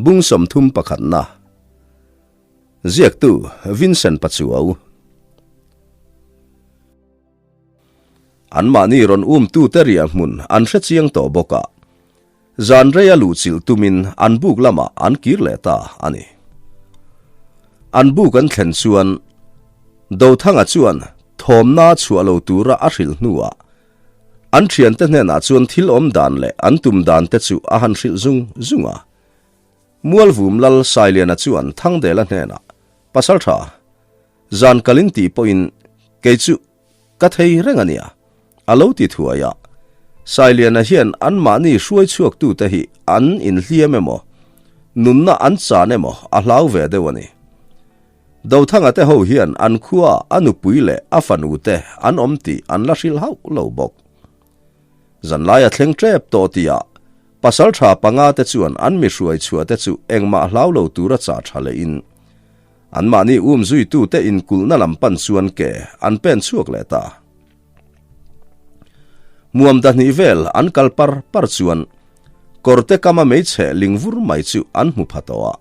Bung 31 na. Ziaktu Vincent Pachuau. Anmahni rawn umtute riah hmun an hre chiang tawh bawk a, zan reia luhchilh tumin an buk lamah an kir leh ta a ni. An buk an thlen chuan Dothanga chuan thawmna chhuah lo tura a hrilh hnuah an thiante hnenah chuan thil awm dan leh an tum dan te chu a han hrilh zung zung a. Mualvum Lal Sailiana chuan Thangdela hnenah, Pasaltha, zan kalin tih pawhin kei chu Ka thei reng a nia, a lo ti thuai a. Sailiana hian anmahni hruai chhuaktute hi an inhliam emaw, nunna an chan emaw a hlau ve deuh a ni. Dothanga te ho hian an khua a nupui leh a fanu te an awm tih an la hrilh hauh lo bawk. Zanlai a thleng tep tawh tihah pasaltha panga te chuan an mi hruai chhuah te chu engmah hlau lo tura chah tha lehin Anmahni um zuitute inkulhna lam pan chuan ke an pen chhuak leh ta. Muam dahnih vel an kal par par chuan kawrte kama meichhe ling vur mai chu an hmu pha tawh a.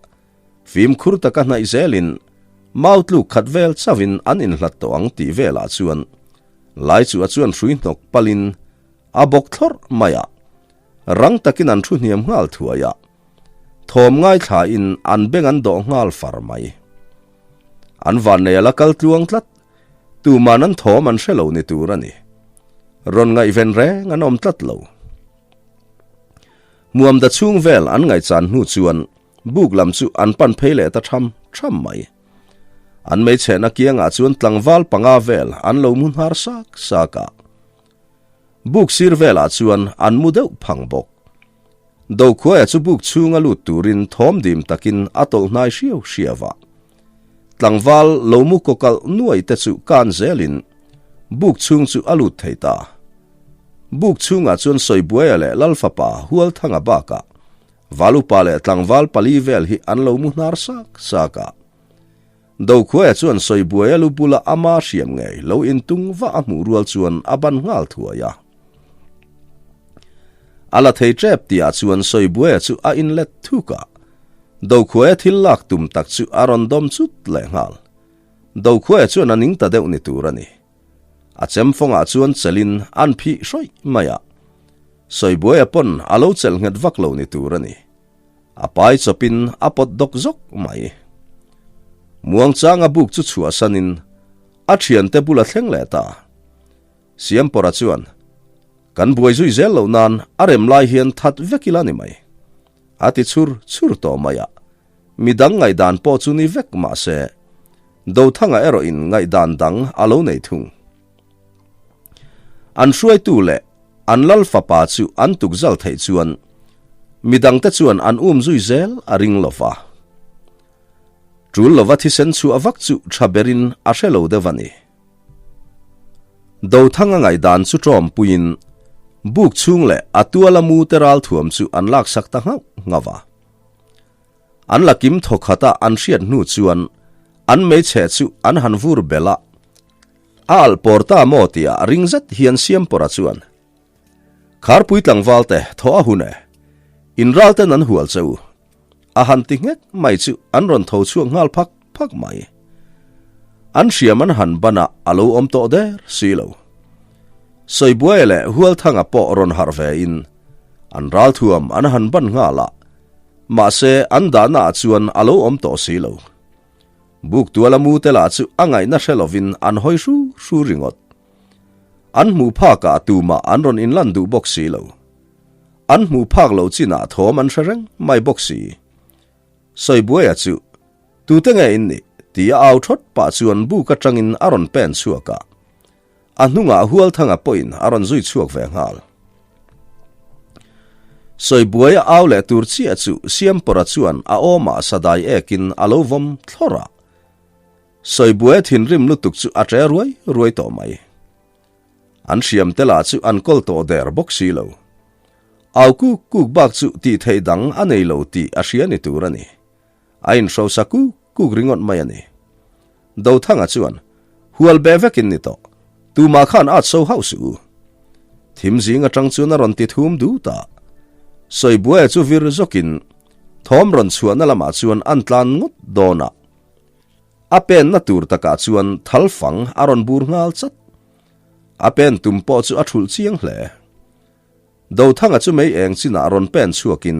Fimkhur taka hnaih zelin mau tluk khat vel chauhin an inhlat tawh ang tih velah chuan lai chu a chuan hrui hnawk palin a bawk thlawrh mai a. Rang takin an thu hniam nghal thuai a. Thawm ngaithlain an beng an dawh nghal far mai. An vannei a la kal tluang tlat, tuman an thawm an hre lo ni tur a ni. Rawn ngaihven reng an awm tlat lo. Muamda chhung vel an ngaihchan hnu chuan buk lam chu an pan phei leh ta tham tham mai. An meichhehna kiangah chuan tlangval panga vel an lo mu hnar sak sak a. Buk sir velah chuan an mu deuh phang bawk. Dokhuaia chu buk chhunga lut turin thawm dim takin a tawlh hnai hriau hriau a. Tlangval lo mu kawkalh nuai te chu kan zelin buk chhung chu a lut thei ta. Buk chhungah chuan Sawibuaia leh Lalfapa Hualthanga bakah Valupa leh tlangval pali vel hi an lo mu hnar sak sak a. Dokhuaia chuan Sawibuaia lu bula ama hriam ngei lo intung vah a hmuh rual chuan a ban nghal thuai a. A la thei tep tihah chuan Sawibuaia chu a inlet thuk a, Dokhuaia thil lak tum tak chu a rawn dawm chut leh nghal. Dokhuaia chuan a ning ta deuh ni tur a ni. A chemfawngah chuan chelin an phih hrawih mai a, Sawibuaia pawn a lo chelh nghet vak lo ni tur a ni. A pai chawpin a pawt dawk zawk mai. Muangchanga buk chu chhuahsanin a thiante bula thleng leh ta. Siampawra chuan, Kan buai zui zel loh nan a rem lai hian that vek ila ni mai. A ti chhur chhur tawh mai a, midang ngaihdan pawh chu ni vek mah se, Dothanga erawhin ngaihdan dang a lo nei thung. An hruaitu leh an lal fapa chu an tukzal theih chuan midangte chuan an um zui zel a ring lo va. Tul lova thisen chhuah vak chu tha berin a hre lo deuh a ni. Dothanga ngaihdan chu ṭawmpuiin buk chhung leh a tuala mu te ralthuam chu an laksak ta nghauh nghauh a. An la kim thawkhata an hriat hnu chuan an meichhe chu an han vur belh a. A alh pawr ta maw tia ring zet hian Siampawra chuan, Kharpui tlangval te thaw a hun e, in ral ten an hual che u. A han ti nghek mai chu an rawn tho chhuak nghal phak phak mai. An hriam an han ban a, a lo awm tawh der si lo. Sawibuaia leh Hualthanga pawh rawn harh ve in an ralthuam an han ban nghal a, mahse an dahna ah chuan a lo awm tawh si lo. Buk tuala mu te lah chu a ngaihna hre lovin an hawi hru hru ringawt. An hmuh phakah tumah an rawn inlan duh bawk si lo. An hmuh phak loh chinah thawm an hre reng mai bawk si. Sawibuaia chu, Tute nge in nih? tia au thawt pah chuan buk atangin a rawn pen chhuak a. A hnungah Hualthanga pawhin a rawn zui chhuak ve nghal. Sawibuaia au leh tur chiah chu Siampawra chuan a awmah sadai ekin a lo vawm thlawrh a. Sawibuaia thinrim lutuk chu a ṭe ruai ruai tawh mai. An hriam te lah chu an kawl tawh der bawk si lo. Au kuk kuk bak chu tih theih dang a nei lo tih a hria ni tur a ni. A inhrosa kuk kuk ringawt mai a ni. Dothanga chuan, Hual be vekin ni tawh. Tumah khan at so hauh suh u. Thim zing atang chuan a rawn ti thum dut a. Sawibuaia chu vir zawkin, Thawm rawn chhuahna lamah chuan an tlan ngawt dawn a. A penna tur takah chuan thal fang a rawn bur nghal chat. A pen tum pawh chu a thulh chiang hle. Dothanga chu mei eng chinah rawn pen chhuakin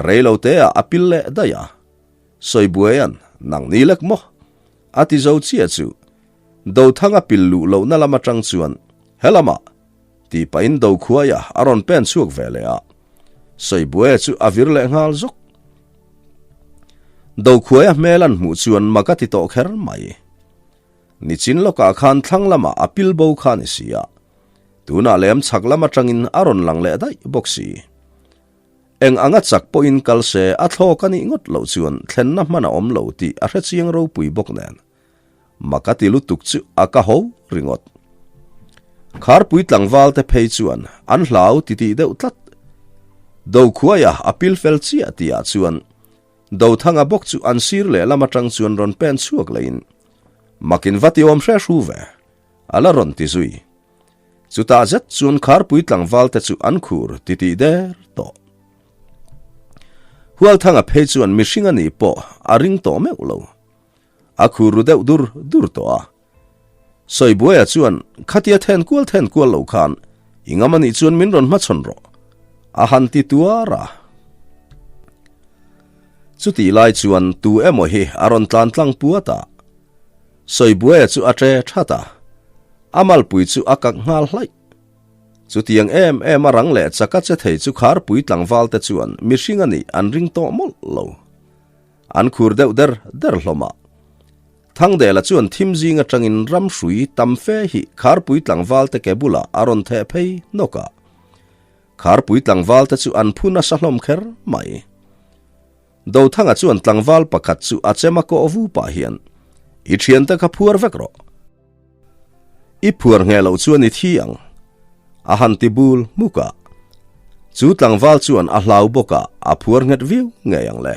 reilo teah a pil leh daih a. Sawibuaia'n, Nang ni lek maw? A ti zo chiah chu. Dothanga pil luh lohna lam atang chuan, He lamah! Tih pahin Dokhuaia a rawn pen chhuak ve leh a. Sawibuaia chu a vir leh nghal zawk. Dokhuaia hmel an hmuh chuan mak a ti tawh kher mai. Nichin lawkah khan thlang lamah a pil bo kha a ni si a. Tunah lem chhak lam atangin a rawn lang leh daih bawk si. Eng anga chak pawhin kal se a thlawk a nih ngawt loh chuan thlenna hman a awm lo tih a hre chiang ropui bawk nen. Mak a ti lutuk chu a ka ho ringawt. Kharpui tlangval te phei chuan an hlau titih deuh tlat. Dokhuaia a pil fel chiah tihah chuan Dothanga bawk chu an sir lehlam atang chuan rawn pen chhuak lehin Makin va ti awm hre hru ve, a la rawn ti zui. Chutah zet chuan Kharpui tlangval te chu an khur titih der tawh. Hualthanga phei chuan mihring a nih pawh a ring tawh meuh lo. A khur ru deuh dur dur tawh a. Sawibuaia chuan, Khatia then kual then kual lo khan i ngam a nih chuan min rawn hmachhawn rawh, a han ti tuar a. Chutih lai chuan tu emaw hi a rawn tlan tlang puat a. Sawibuaia chu a ṭe that a, a malpui chu a kak nghal hlaih. Chutiang em em a rang leh chaka che thei chu kharpui tlangval te chuan mihring a nih an ring tawh mawlh lo. An khur deuh der der hlawm a. Thangdela chuan thim zing atangin ram hrui tam fe hi Kharpui tlangval te ke bulah a rawn theh phei nawk a. Kharpui tlangval te chu an phu nasa hlawm kher mai. Dothanga chuan tlangval pakhat chu a chem a kawh vu pah hian, I thiante kha phuar vek rawh. I phuar ngheh loh chuan i thi ang, a han ti bul hmuk a. Chu tlangval chuan a hlau bawk a, a phuar nghet viau ngei ang le.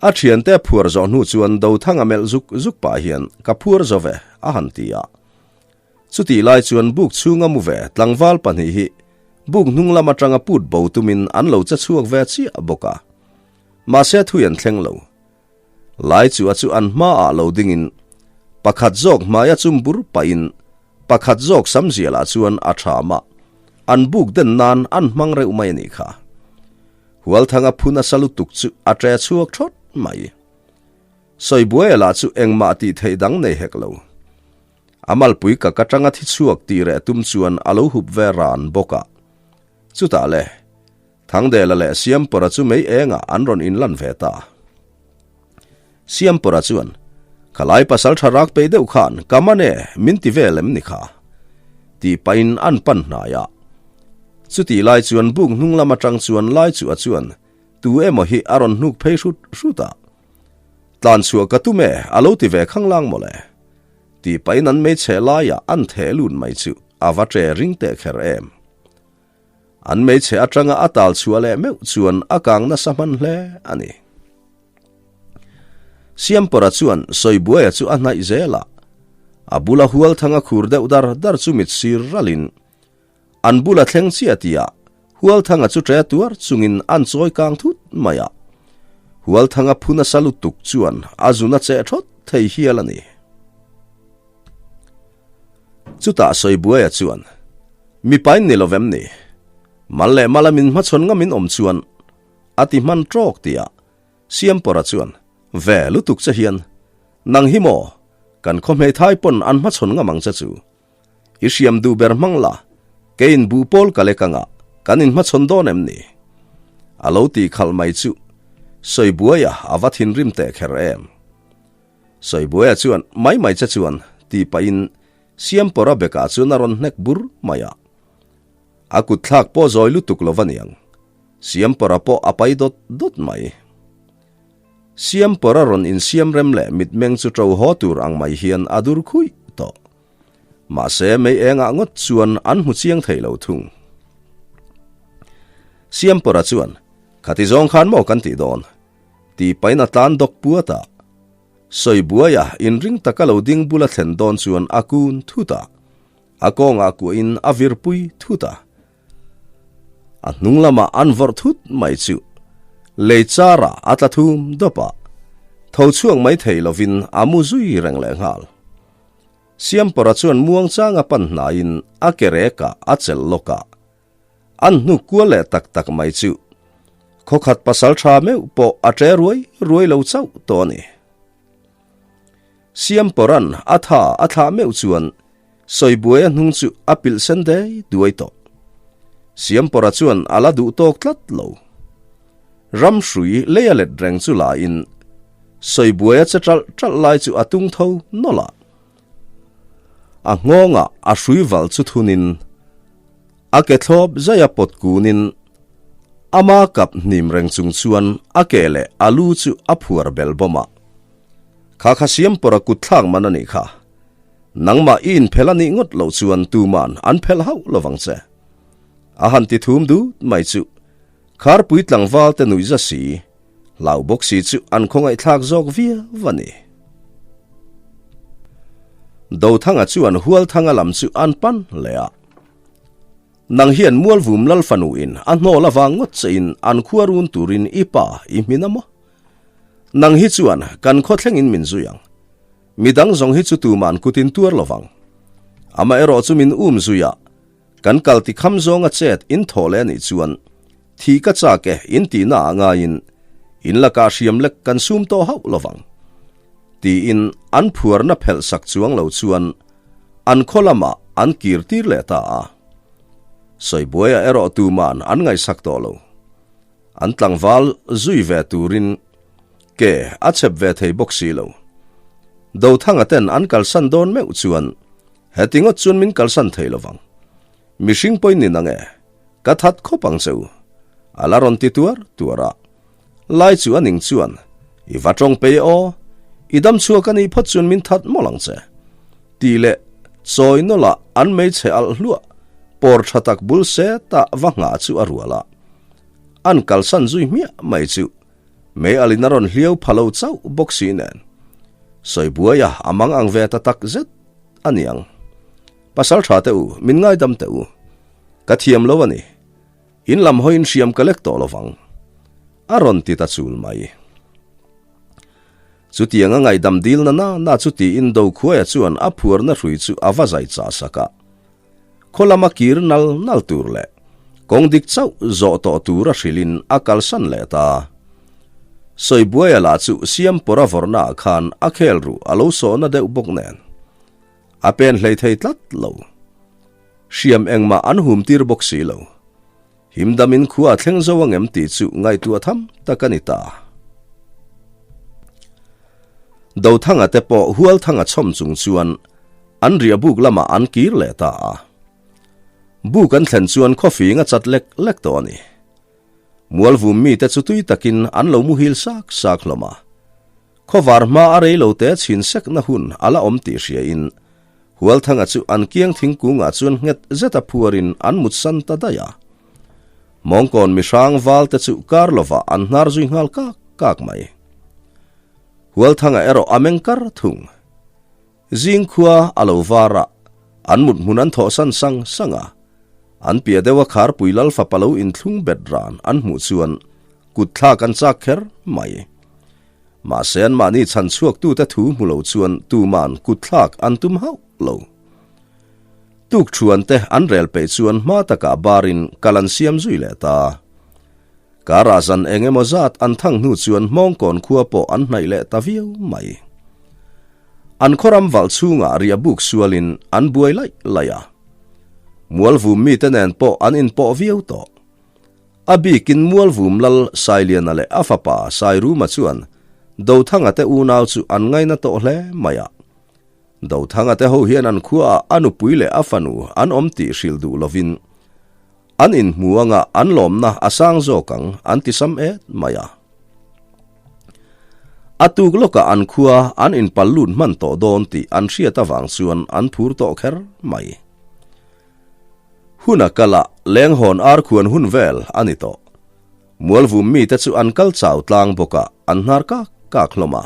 A thiante a phuar zawh hnu chuan Dothanga melh zuk zuk pah hian, Ka phuar zo ve, a han ti a. Chutih lai chuan buk chhunga mu ve tlangval pahnih hi buk hnung lam atanga put bo tumin an lo che chhuak ve chiah bawk a. Mahse thui an thleng lo. Lai chu a chu an hmaah lo dingin pakhat zawk hmaia chum bur pahin pakhat zawk samzialah chuan a ṭham a, an buk den nan an hmang reuh mai a nih kha. Hualthanga phu nasa lutuk chu a ṭe chhuak ṭhawt mai. Sawibuaia lah chu engmah tih theih dang nei hek lo. A malpui ka ka ṭanga thi chhuak tih reh tum chuan a lo hup ve ran bawk a. Chutah le. Thangdela leh Siampawra chu mei engah an rawn inlan ve ta. Siampawra chuan, Khalai pasal tha rak pei deuh khan ka man e, min ti vel em ni kha? Tih pahin an pan hnai a. Chutih lai chuan buk hnung lam atang chuan Laichuah chuan tu emaw hi a rawn hnuk phei hrut hrut a. Tlan chhuah ka tum e, a lo ti ve khanglang mawle. Tih pahin an meichhe laiah an theh lut mai chu a va ṭe ring teh kher em. An hmeichhe atanga a tal chhuah leh meuh chuan a kang nasa hman hle a ni. Siampawra chuan Sawibuaia chu a hnaih zel a, a bula Hualthanga khur deuh dar dar chu mit sir ralin an bula thleng chiah tihah Hualthanga chu ṭe tuar chungin an chawi kang thut mai a. Hualthanga phu nasa lutuk chuan a zun a cheh ṭhawt thei hial a ni. Chutah Sawibuaia chuan, Mipain ni lovem ni? Mal leh mala min hmachhawn ngam in awm chuan a ti hman tawk tihah Siampawra chuan, Ve lutuk che hian, nang hi maw? Kan khaw hmeithai pawn an hmachhawn ngam ang che chu. I hriam duh ber hmang la, keiin buh pawl ka lek anga kan inhmachhawn dawn em ni? A lo tih khalh mai chu Sawibuaia a va thinrim teh kher em. Sawibuaia chuan, Mai mai che chuan, tih pahin Siampawra bekah chuan a rawn hnek bur mai a. A kut thlak pawh zawi lutuk lo va niang. Siampawra pawh a pai dawt dawt mai. Siampawra rawn insiam rem leh mitmeng chu ṭo haw tur ang mai hian a dur khuih tawh. Mahse, mei engah ngawt chuan an hmu chiang thei lo thung. Siampawra chuan, Khati zawng khan maw kan tih dawn? Tih pahin a tlan dawk puat a. Sawibuaia inring taka lo ding bula thlen dawn chuan a kun thut a. A kawngah kuahin a virpui thut a. A hnung lamah an vawrh thut mai chu. Lei charah a tla thum dawp a, tho chhuak mai thei lovin a mu zui reng lehnghal. Siampawra chuan muangchanga pan hnaiin a ke rekah a chelh lawk a, an hnuk kual leh tak tak mai chu khawkhat pasal tha meuh pawh a ṭe ruai ruai lo chauh tawh a ni. Siampawra'n a tha a thlah meuh chuan Sawibuaia hnung chu a pilh sen dei duai tawh. Siampawra chuan a la duh tawk tlat lo. Ram hrui lei a let reng chu lain Sawibuaia che ṭalh ṭalh lai chu a tung tho nawlh a. A nghawngah a hrui valh chu thunin a ke thlawp zaia pawt kunin ama kap hnim reng chung chuan a ke leh a lu chu a phuar bel bawm a. Kha kha Siampawra kut thlak man a nih kha. Nangmah i inphelh a nih ngawt loh chuan tuman an phelh hauh lovang che. A han ti thum dut mai chu Kharpui tlangval te nuihza si, hlau bawk si chu an khawngaihthlak zawk viau a ni. Dothanga chuan Hualthanga lam chu an pan leh a. Nang hian Mualvum Lal fanu in a hnawl avang ngawt che in an khua run turin i pa i hmin a maw? Nang hi chuan kan khaw thlengin min zui ang. Midang zawng hi chu tuman kutin tuar lovang. Amaherawh chu min um zui a, kan kal ti kham zawnga chet in thawh leh a nih chuan thi ka chak e in tihna ah ngaiin in lakah hriam lek kan sum tawh hauh lovang. Tiin an phuarna phelh sak chuang lo chuan an khaw lamah an kir tir leh ta a. Sawibuaia erawh tuman an ngaihsak tawh lo. An tlangval zui ve turin ke a chep ve thei bawk si lo. Dothanga ten an kalsan dawn meuh chuan heti ngawt chuan min kalsan thei lovang. Mihring pawhin ni nang e, ka that khawp ang che u. A la rawn ti tuar tuar a. Lai chu a ning chuan, I va tawng pei aw, i dam chhuak a nih phawt chuan min that mawlh ang che. Tih leh chawi nawlh ah an hmeichhe alh hluah pawr tha tak bul set ah va nghah chu a rual a. An kalsan zui hmiah mai chu mei alin a rawn hliau pha lo chauh bawk si nen. Sawibuai a a mang ang ve ta tak zet a niang. Pasal tha teh u, min ngaidam teh u. Ka thiam lo a ni. In lam hawiin hriam ka lek tawh lovang. A rawn ti ta chul mai. Chutiang a ngaihdam dil na na na chu tiin Dokhuaia chuan a phuarna hrui chu a va zai chah sak a. Khaw lama kir nal nal tur leh kawng dik chauh zawh tawh tur a hrilhin a kalsan leh ta. Sawibuaia lah chu Siampawra vawrhna ah khan a khel ruh a lo sawhna deuh bawk nen a pen hlei thei tlat lo. Hriam engmah an hum tir bawk si lo. Himdamin khua a thleng zo angem tih chu ngaihtuah tham tak a ni ta. Dothanga te pawh Hualthanga chhawm chung chuan an riah buk lamah an kir leh ta a. Buk an thlen chuan khawfing a chat lek lek tawh a ni. Mualvum mite chu tui takin an lo muhil sak sak hlawm a. Khawvar hma a rei lo te chhin sekna hun a la awm tih hriain Hualthanga chu an kiang thingkungah chuan nghet zeta phuarin an mutsan ta daih a. Mawngkawn mihrang valte chu kar lovah an hnar zui nghal kak kak mai. Hualthanga erawh a meng kar thung. Zing khua a lo var a, an mut hmun an thawhsan sang sang a. An piah deuha Kharpui Lal fapa lo inthlung bet ran an hmuh chuan kut thlak an chak kher mai. Mahse anmahni chhan chhuaktute thu hmu lo chuan tuman kut thlak an tum hauh lo. Tuk thuante an rel peih chuan hma takah barin kal an siam zui leh ta. Karah zan eng emaw zat an thang hnu chuan Hmawngkawn khua pawh an hnaih leh ta viau mai. An khawram valh chhungah riah buk sualin an buai laih laih a. Mualvum mite nen pawh an inpawh viau tawh. A bikin Mualvum Lal Sailiana leh a fapa Sairuma chuan Dothanga te unau chu an ngaina tawh hle mai a. Dothanga te ho hian an khuaah a nupui leh a fanu an awm tih hrilh duh lovin an inhmu anga an lawmna a sang zawk ang an ti sam et mai a. A tuk lawkah an khua an inpal lut hman tawh dawn tih an hriat avang chuan an phur tawh kher mai. Hun a kal a, lenghawn ar khuan hun vel a ni tawh. Mualvum mite chu an kal chau tlang bawk a, an hnar kak kak hlawm a.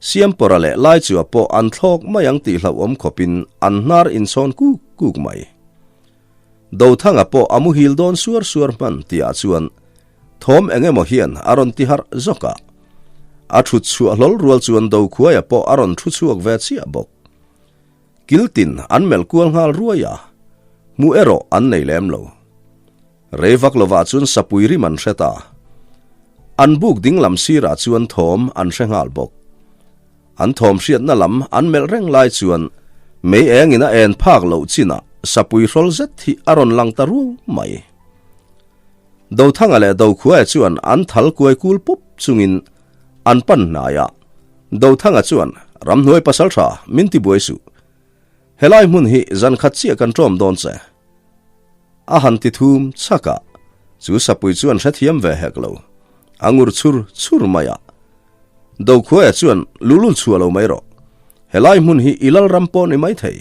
Siampawra leh Laichua pawh an thlawk mai ang tih hlauhawm khawpin an hnar inchhawn kuk kuk mai. Dothanga pawh a muhil dawn suar suar hman tihah chuan. Thawm eng emaw hian a rawn ti harh zawk a. A thut chhuah hlawl rual chuan Dokhuaia pawh a rawn thu chhuak ve chiah bawk. Kiltin an melh kual nghal ruai a, hmuh erawh an nei lem lo. Rei vak lovah chuan sapui rim an hre ta. An buk ding lam sirah chuan thawm an hre nghal bawk. An thawm hriatna lam an melh reng lai chuan mei engin a en phak loh chinah sapui hrawl zet hi a rawn lang ta ruau mai. Dothanga leh Dokhuaia chuan an thal kuai kul pup chungin an pan hnai a. Dothanga chuan, Ramhnuai pasaltha, min ti buai suh. Helai hmun hi zan khat chiah kan ṭawm dawn che. A han ti thum chhak a, chu sapui chuan hrethiam ve hek lo. A ngur chhur chhur mai a. Dokhuaia chuan, Lulul chhuah lo mai rawh. Helai hmun hi i lal ram pawh ni mai thei.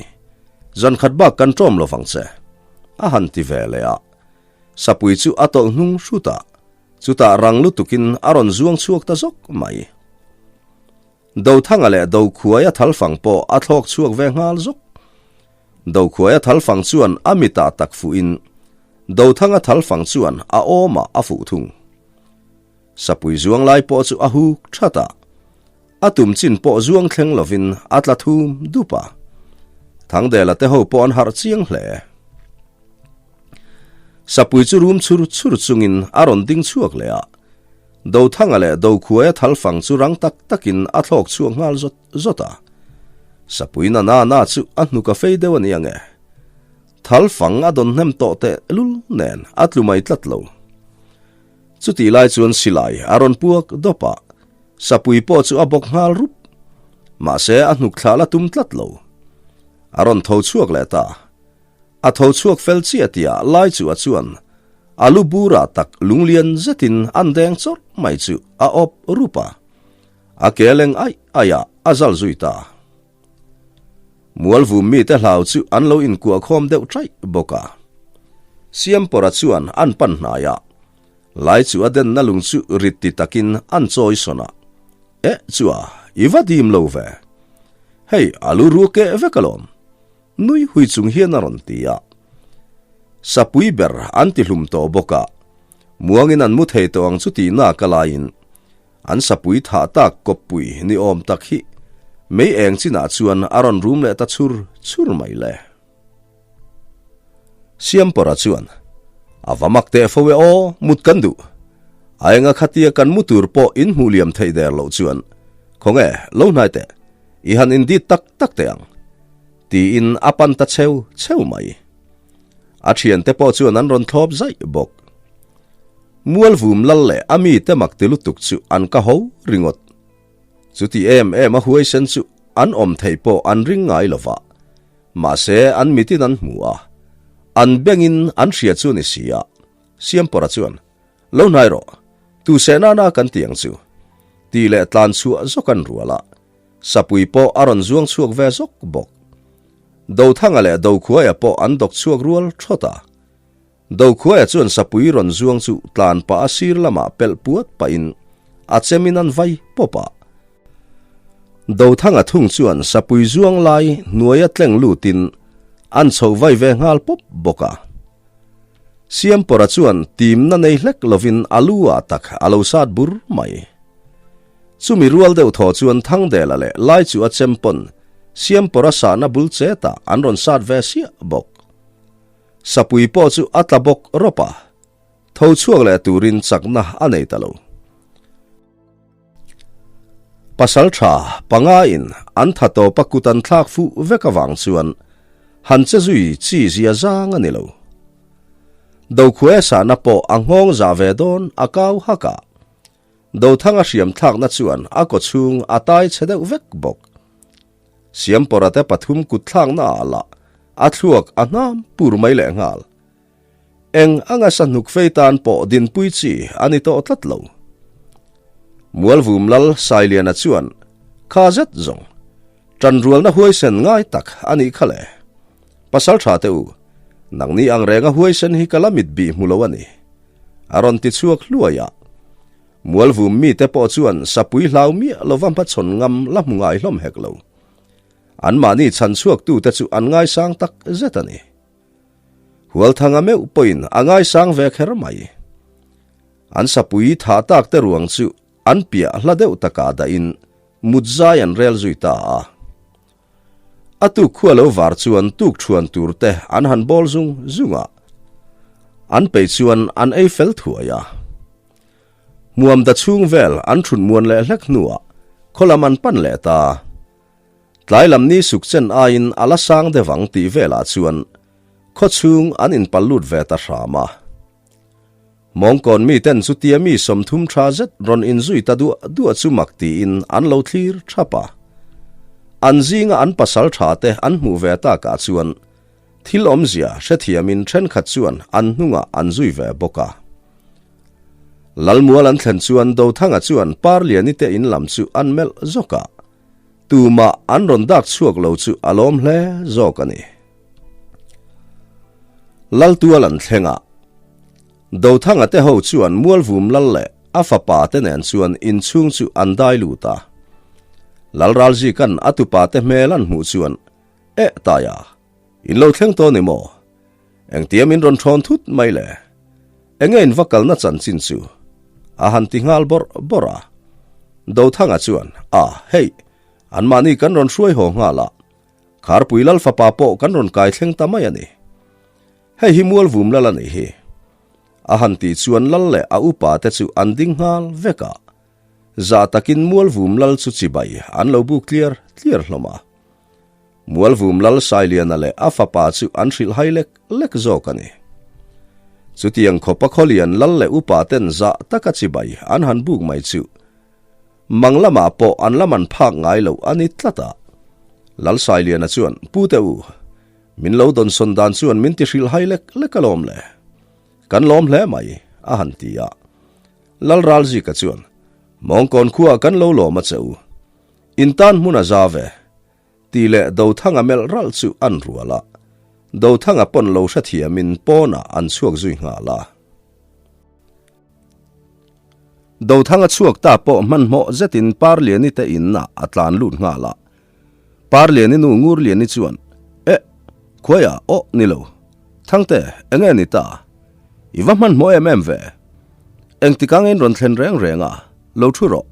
Zan khat bak kan ṭawm lo vang che. A han ti ve leh a. Sapui chu a tawlh hnung hrut a, chutah rang lutukin a rawn zuang chhuak ta zawk mai. Dothanga leh Dokhuaia thalfang pawh a thlawk chhuak ve nghal zawk. Dokhuaia thalfang chuan a mitah tak fuhin Dothanga thalfang chuan a awmah a fuh thung. Sapui zuang lai pawh chu a huk that a, a tum chin pawh zuang thleng lovin a tla thum dup a. Thangdela te ho pawh an harh chiang hle. Sapui chu rum chhur chhur chungin a rawn ding chhuak leh a, Dothanga leh Dokhuaia thalfang chu rang tak takin a thlawk chhuak nghal zawt zawt a. Sapui na na na chu a hnuk a fei deuh a ni ang e. Thalfang a dawn hnem tawh teh lul nen a tlu mai tlat lo. Chutih lai chuan silai a rawn puak dawp a, sapui pawh chu a bawk nghal rup. Mahse a hnuk thlah la tum tlat lo. A rawn tho chhuak leh ta. A tho chhuak fel chiah tihah lai chu a chuan a lu burah tak lunglian zetin an deng chawrh mai chu a awp rup a, a ke leng aih aih ah a zal zui ta. Mualvum mite hlau chu an lo inkuah khawm deuh chaih bawk a. Siampawra chuan an pan hnai a, lai chu a denna lung chu rit ti takin an chawi sawn a, Eh chua, i va dim lo ve. Hei, a lu ru keh vek alawm. Nui hui chung hian a rawn ti a. Sapui ber an ti hlum tawh bawk a, muangin an mu thei tawh ang chu tihna ka laiin an sapui thah tak kawppui ni awm tak hi mei eng chinah chuan a rawn rum leh ta chhur chhur mai le. Siampawra chuan, A va mak teh fo e aw, mut kan duh. A enga khatia kan mu tur pawh in hmuh liam theih der loh chuan, Khawnge, lo hnai teh, i han indit tak tak teh ang. Tiin a pan ta cheu cheu mai. A thiante pawh chuan an rawn thlawp zaih bawk. Mualvum lal leh a mite mak ti lutuk chu an ka ho ringawt. Chuti em em a huaisen chu an awm theih pawh an ring ngai lo va. Mahse an mitin an hmu a, an bengin an hria chu a ni si a. Siampawra chuan, Lo hnai rawh, tu seh nana kan ti ang chu, tih leh tlan chhuah zawk an rual a. Sapui pawh a rawn zuang chhuak ve zawk bawk. Dothanga leh Dokhuaia pawh an dawk chhuak rual thawt a. Dokhuaia chuan sapui rawn zuang chu tlan pah a sir lamah pelh puat pahin a chemin an vai pawp a. Dothanga thung chuan sapui zuang lai hnuaia tleng lutin an chhoh vai ve nghal pawp bawk a. Siampawra chuan timna nei hlek lovin a lu ah tak a lo sat bur mai. Chumi rual deuh thaw chuan Thangdela leh Lai chu a chem pawn Siampawra sahna bul chetah an rawn sat ve siah bawk. Sapui pawh chu a tla bawk rawp a, tho chhuak leh turin chakna a nei ta lo. Pasal tha panga in an tha tawp a kut an thlak fuh vek avang chuan han che zui chi zia zang a ni lo. Dokhuaia sahna pawh a nghawng zah ve dawn a kau hak a. Dothanga hriam thlakna chuan a kawchhung a tai chhe deuh vek bawk. Siampawra te pathum kut thlakna ah lah a thluak a hnam pur mai leh nghal. Eng anga sahnuk fei tan pawh dinpui chi a ni tawh tlat lo. Mualvum Lal Sailiana chuan kha zet zawng, Tanrualna huaisen ngai tak a nih kha le. Pasal tha teh u, nangni ang renga huaisen hi ka la mit bih hmu lo a ni. A rawn ti chhuak hluai a. Mualvum mite pawh chuan sapui hlau miah lova hmachhawn ngam la hmu ngai hlawm hek lo. Anmahni chhan chhuaktute chu an ngaisang tak zet a ni. Hualthanga meuh pawhin a ngaisang ve kher mai. An sapui thah tak te ruang chu an piah hla deuh takah dahin mut zai an rel zui ta a. A tuk khua lo var chuan tuk thuan tur te an han bawl zung zung a, an peih chuan an ei fel thuai a. Hmuam da chhung vel an thut muan leh hlek hnuah khaw lam an pan leh ta. Tlai lam ni suk chen aiin a la sang deuh ang tih velah chuan khaw chhung an inpal lut ve ta hram a. Mawngkawn miten chutia mi 30 tha zet rawn inzui ta duah duah chu mak tiin an lo thlir thap a. An zinga an pasal tha te an hmuh ve takah chuan thil awmzia hrethiamin thenkhat chuan an hnungah an zui ve bawk a. Lalmual an thlen chuan Dothanga chuan Parliani te in lam chu an melh zawk a, tumah an rawn dak chhuak lo chu a lawm hle zawk a ni. Laltual an thleng a, Dothanga te ho chuan Mualvum lal leh a fapa te nen chuan inchhung chu an dai lut a. Lalralzika'n a tupa te hmel an hmuh chuan, Eh Taia, in lo thleng tawh ni maw? Engtia min rawn thawn thut mai le? Enge in va kalna chanchin chu? A han ti nghal bawrh bawrh a. Dothanga chuan, A, hei, anmahni kan rawn hruai haw nghal a. Kharpui lal fapa pawh kan rawn kai thleng ta mai a ni. Hei hi Mualvum lal a nih hi. A han tih chuan lal leh a upa te chu an ding nghal vek a. Zah takin Mualvum lal chu chibai an lo buk tliar tliar hlawm a. Mualvum lal Sailiana leh a fapa chu an hrilh hai lek lek zawk a ni. Chutiang khawpa khawlian lal leh upa ten zah taka chibai an han buk mai chu Mang lamah pawh an la man phak ngai loh a ni tlat a. Lal Sailiana chuan, Pu te u, min lo dawnsawn dan chuan min ti hrilh hai lek lek alawm le. Kan lawm hle mai, a han ti a. Lal Ralzika chuan, Mawngkawn khuaah kan lo lawm a che u. In tan hmun a za ve. Tih leh Dothanga melh ralh chu an rual a. Dothanga pawn lo hrethiamin pawnah an chhuak zui nghal a. Dothanga chhuak ta pawh hmanhmawh zetin Parliani te inah a tlan lut nghal a. Parliani nu Ngurliani chuan, Eh, khuaiah aw ni lo. Thangte, enge ni ta? I va hmanhmawh em em ve. Engtik anga in rawn thlen reng reng a, lo thu rawh.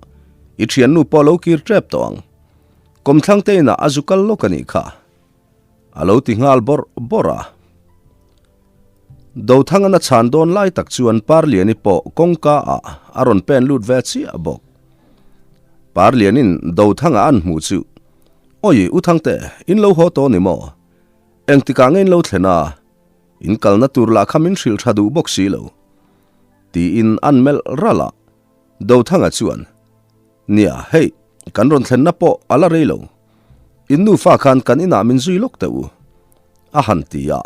I thiannu pawh lo kir tep tawh ang. Kawmthlang te inah a zu kal lawk a nih kha. A lo ti nghal bawrh bawrh a. Dothangan a chhan dawn lai tak chuan Parliani pawh kawngka ah a rawn pen lut ve chiah bawk. Parlianin Dothanga an hmuh chu, Awi U Thangte, in lo haw tawh ni maw? Engtikah nge in lo thlen a? In kalna tur lah kha min hrilh tha duh bawk si lo. Tiin an melh ralh a. Dothanga chuan, Nia, hei, kan rawn thlenna pawh a la rei lo. In nufa khan kan inah min zui lawk teh u. A han ti a,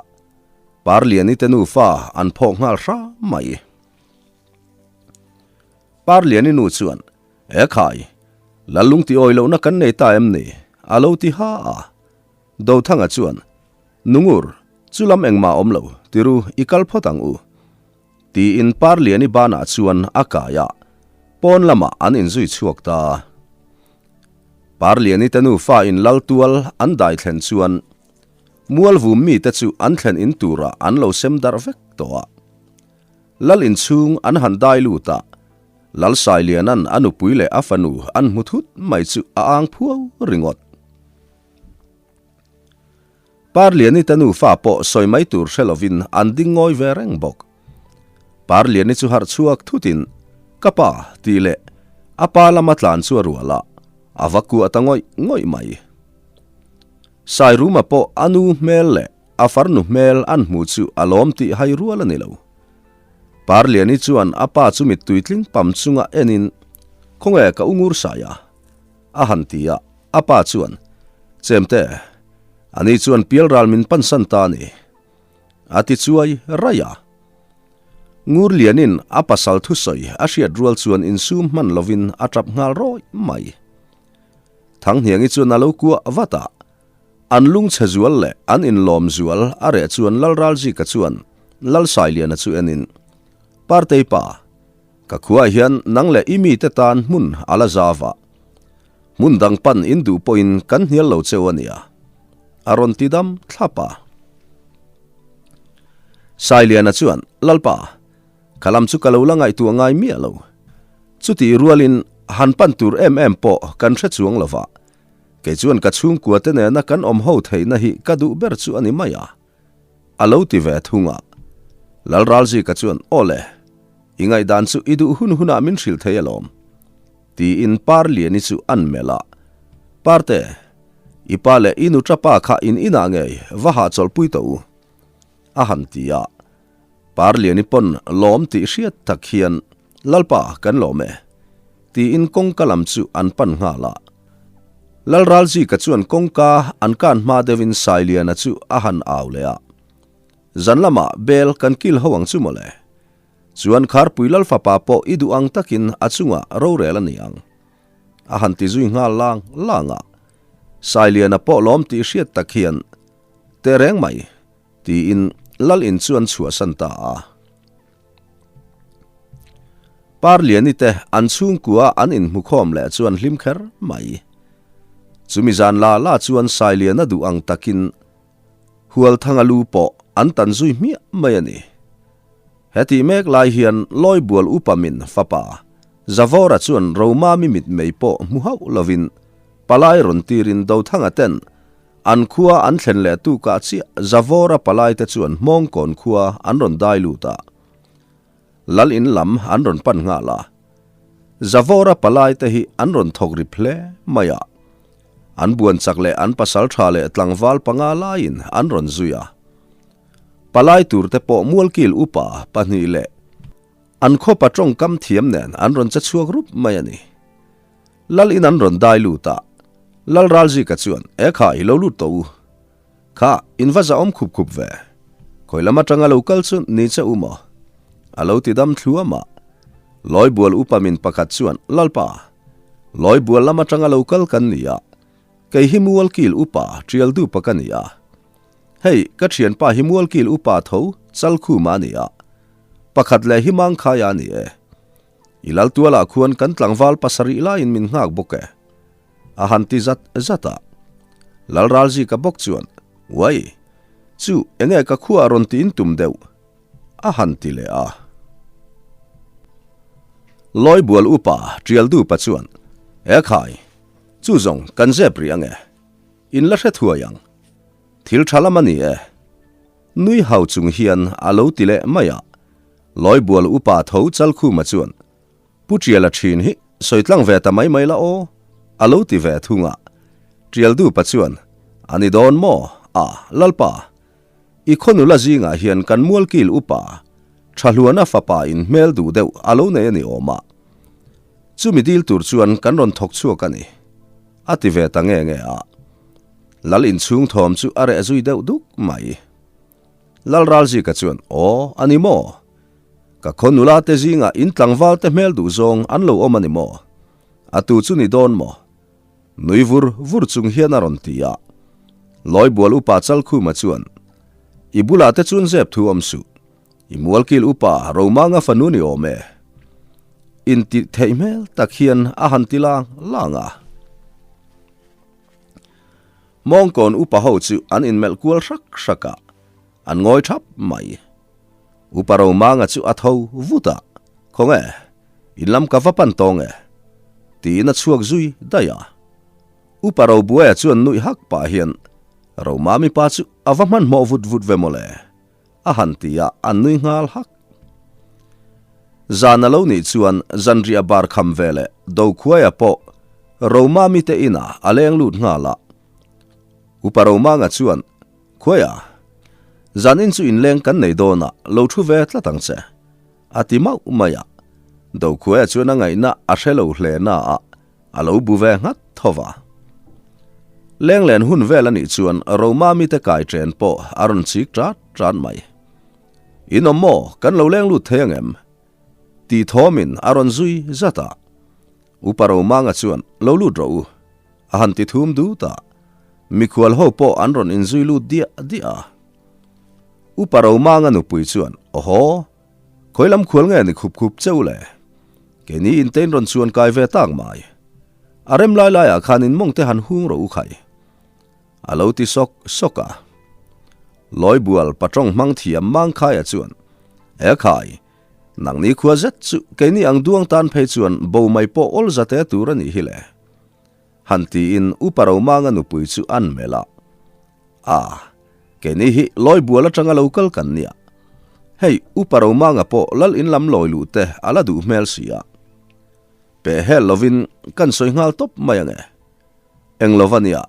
Parliani te nufa an phawk nghal hra mai. Parliani nu chuan, E khai, Lallung ti awi lohna kan nei ta em ni? a lo ti ha a. Dothanga chuan, Nungur, chu lam engmah awm lo, tiru i kal phawt ang u. Tiin Parliani banah chuan a kai a, pawn lamah an inzui chhuak ta. Parliani te nufa in lal tual an dai thlen chuan Mualvum mite chu an thlen in turah an lo sem darh vek tawh a. Lal inchhung an han dai lut a, Lal Sailiana'n a nupui leh a fanu an hmu thut mai chu a ang phuau ringawt. Parliani te nufa pawh sawi mai tur hre lovin an ding ngawi ve reng bawk. Parliani chu harh chhuak thutin, Ka pa, tih leh a pa lama tlan chu a rual a, a va kuah ta ngawih ngawih mai. Sairuma pawh a nu hmel leh a farnu hmel an hmuh chu a lawm tih hai rual a ni lo. Parliani chuan a pa chu mittui tling pam chunga enin, Khawnge ka u ngur sai a? A han ti a, a pa chuan, Chemte, ani chuan pialral min pansan ta a ni, a ti chuai raih a. Ngurlianin a pasal thusawi a hriat rual chuan insum hman lovin a tap nghal rawih mai. Thanghniangi chuan a lo kuah vat a, an lungchhe zual leh an inlawm zual a reh chuan Lalralzika chuan Lalsailiana chu enin, Partei pa, Ka khuaah hian nang leh i mite tan hmun a la zau a, hmun dang pan in duh pawhin kan hnial lo cheu a nia, a rawn ti dam thlap a. Sailiana chuan, Lalpa, Kha lam chu ka lo la ngaihtuah ngai miah lo. Chutih rualin han pan tur em em pawh kan hre chuang lo va. Kei chuan ka chhungkua te nena kan awm ho theihna hi ka duh ber chu a ni mai a. A lo ti ve thung a. Lalralzika chuan, Aw le, i ngaihdan chu i duh hun hunah min hrilh thei alawm. Tiin Parliani chu an melh a. Parte, i pa leh i nuṭa pa kha in inah ngei va hahchawlhpui tawh u. A han ti a. Parliani pawn lawm tih hriat tak hian, Lalpa, kan lawm e. Tiin kawngka lam chu an pan nghal a. Lalralzika chuan kawngka an kan hma deuhin Sailiana chu a han au leh a. Zan lamah bel kan kil ho ang chu mawle. Chuan Kharpui Lalfapa pawh i duh ang takin a chungah rorel a ni ang. A han ti zui nghal lang lang a. Sailiana pawh lawm tih hriat tak hian, Teh reng mai, tiin Lal in chu an chhuahsan ta a. Parliani te an chhungkua an inhmukhawm leh chuan hlim kher mai. Chumi zan la la chuan Sailiana duh ang takin Hualthanga lu pawh an tan zui hmiah mai a ni. Hetih mek lai hian Lawibual upa min fapa Zavawra chuan Romami mitmei pawh hmu hauh lovin palai rawn tirin Dothanga ten an khua an thlen leh tukah chiah Zavawra palaite chuan Hmawngkawn khua an rawn dai lut a. Lal in lam an rawn pan nghal a. Zavawra palaite hi an rawn thawk rip hle mai a. An buan chak leh an pasal tha leh tlangval panga laiin an rawn zui a. Palai turte pawh Mualkil upa pahnih leh an khawpa tawngkam thiam nen an rawn che chhuak rup mai a ni. Lal in an rawn dai lut a. Lal Ralzika chuan, E kha, i lo lut tawh u. Kha, in va zahawm khup khup ve. Khawi lam atanga lo kal chu ni che u maw? A lo ti dam thluam a. Lawibual upa min pakhat chuan, Lalpa, Lawibual lam atanga lo kal kan ni a, kei hi Mualkil upa Tialdupa ka ni a. Hei, ka thianpa hi Mualkil upa tho Chalkhuma a ni a. Pakhat leh hi Mangkhaia a ni e. I Laltualah khuan kan tlangval pasarih laiin min nghak bawk e. A han ti zat zat a. Lalralzika bawk chuan, Uai, chu enge ka khuaah rawn tiin tum deuh? A han ti leh a. Lawibual upa Tialdupa chuan, E khai, chu zawng kan zep rih ange. In la hre thuai ang. Thil tha lam a ni e. Nui hau chung hian a lo ti leh mai a. Lawibual upa tho Chalkhuma chuan, Pu Tiala thin hi sawi tlang ve ta mai mai la aw, a lo ti ve thung a. Tialdupa chuan, A ni dawn maw? A, Lalpa, i khaw nula zingah hian kan mualkil upa Thahluana fapa in hmel duh deuh a lo nei a ni awm a. Chumi dil tur chuan kan rawn thawk chhuak a ni, a ti ve ta nge nge a. Lal inchhung thawm chu a reh zui deuh duk mai. Lal Ralzika chuan, Aw, a ni maw? Ka khaw nula te zingah in tlangval te hmel duh zawng an lo awm a ni maw? A tu chu ni dawn maw? Nui vur vur chung hian a rawn ti a. Lawibual upa Chalkhuma chuan, I bulah te chuan zep thu awm suh. I mualkil upa Romanga fanu ni awm e. Intih theih hmel tak hian a han ti lang lang a. Mawngkawn upa ho chu an inmelh kual hrak hrak a, an ngawi thap mai. Upa Romanga chu a tho vut a, Khawnge, in lam ka va pan tawng e, tiin a chhuak zui daih a. Upa Robuaia chuan nuih hak pah hian, Romami pa chu a va hmanhmawh vut vut ve mawle, a han ti a, an nui nghal hak. Zan a lo nih chuan zanriah bar kham ve leh Dokhuaia pawh Romami te inah a leng lut nghal a. Upa Romanga chuan, Khuaia, zanin chu inleng kan nei dawn a, lo thu ve tlat ang che, a ti mauh mai a. Dokhuaia chuan a ngaihna a hre lo hle na a, a lo bu ve nghat tho va. Lenglen hun vel a nih chuan Romami te kai chen pawh a rawn chik ṭat ṭat mai. In awm maw, kan lo leng lut thei ang em? Tih thawmin a rawn zui zat a. Upa Romanga chuan, Lo lut rawh u, a han ti thum dut a. Mikhual ho pawh an rawn inzui lut diah diah a. Upa Romanga nupui chuan, Awhaw, khawi lam khual nge ni khup khup che u le? Keini intein rawn chuan kai ve tak mai. A rem lai laiah khan in mawng te han hung rawh u khai. A lo ti sawk sawk a. Lawibual patawng hmang thiam Mangkhaia chuan, E khai! Nangni khua zet chu keini ang duang tan phei chuan bo mai pawh awl zate tur a nih hi le. Han tiin Upa Romanga nupui chu an melh a. A, keini hi lawi bual atanga lo kal kan nia. Hei, Upa Romanga pawh lal in lam lawi luh te a la duh hmel si a. Peh hel lovin kan sawi nghal tawp mai ange. Eng lova nia,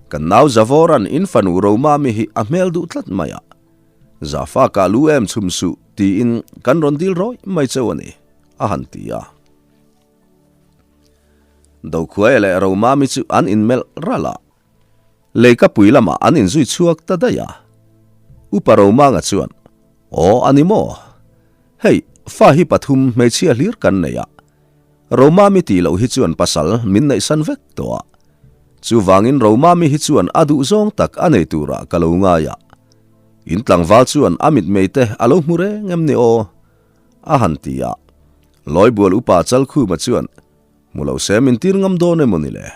kan nau Zavoran in fanu Romami hi a hmel duh tlat mai a. Zafa kah lu em chhum suh tiin kan rawn dil rawih mai cheu a ni, a han ti a. Dokhuaia leh Romami chu an inmelh ralh a. Leikapui lamah an inzui chhuak ta daih a. Upa Romanga chuan, Aw, a ni maw? Hei, fa hi pathum hmeichhia hlir kan nei a. Romami tih loh hi chuan pasal min neihsan vek tawh a. Chuvangin Romami hi chuan a duhzawng tak a nei turah ka lo ngai a. In tlangval chuan a mitmei te a lo hmu reng em ni aw? A han ti a. Lawibual upa Chalkhuma chuan, Hmu lo se min tir ngam dawn emaw ni le?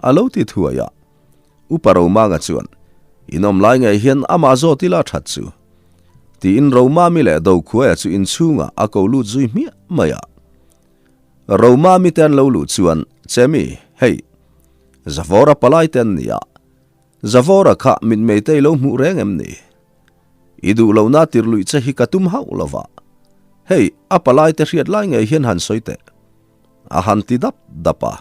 A lo ti thuai a. Upa Romanga chuan, In awm lai ngei hian amah zawt ila that chu. Tiin Romami leh Dokhuaia chu inchhungah a ko lut zui hmiah mai a. Romami te an lo luh chuan, Chemi, hei, Zavawra palai te an ni a. Zavawra kha mitmei te i lo hmuh reng em ni? I duh lohna tir luih che hi ka tum hauh lo va. Hei, a palai te hriat lai ngei hian han sawi teh. A han ti dap dap a.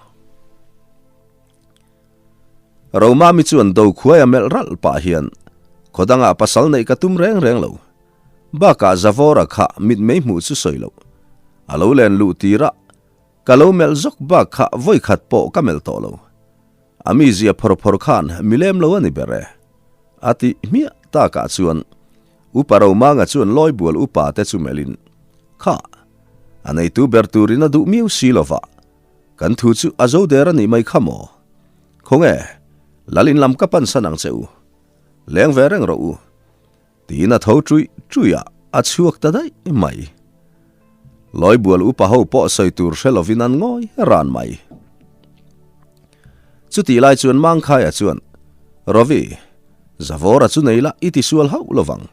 Romami chuan Dokhuaia melh ralh pah hian, Khaw dangah pasal neih ka tum reng reng lo. Bakah Zavawra kha mitmei hmuh chu sawi loh. A lo len luh tirah ka lo melh zawk bak kha vawikhat pawh ka melh tawh lo. A mizia phawr phawr khan mi lem lo a ni ber e. A ti hmiah takah chuan Upa Romanga chuan Lawibual upa te chu melhin, Kha, a neitu ber turin a duh miau si lova, kan thu chu a zo der a nih mai kha maw? Khawnge, Lalin lam ka pansan ang che u. Leng ve reng rawh u. Tiin a tho ṭuih ṭuih a, a chhuak ta daih mai. Lawibual upa ho pawh sawi tur hre lovin an ngawi ran mai. Chutih lai chuan Mangkhaia chuan, Ravi, Zavawra chu nei la i tisual hauh lovang.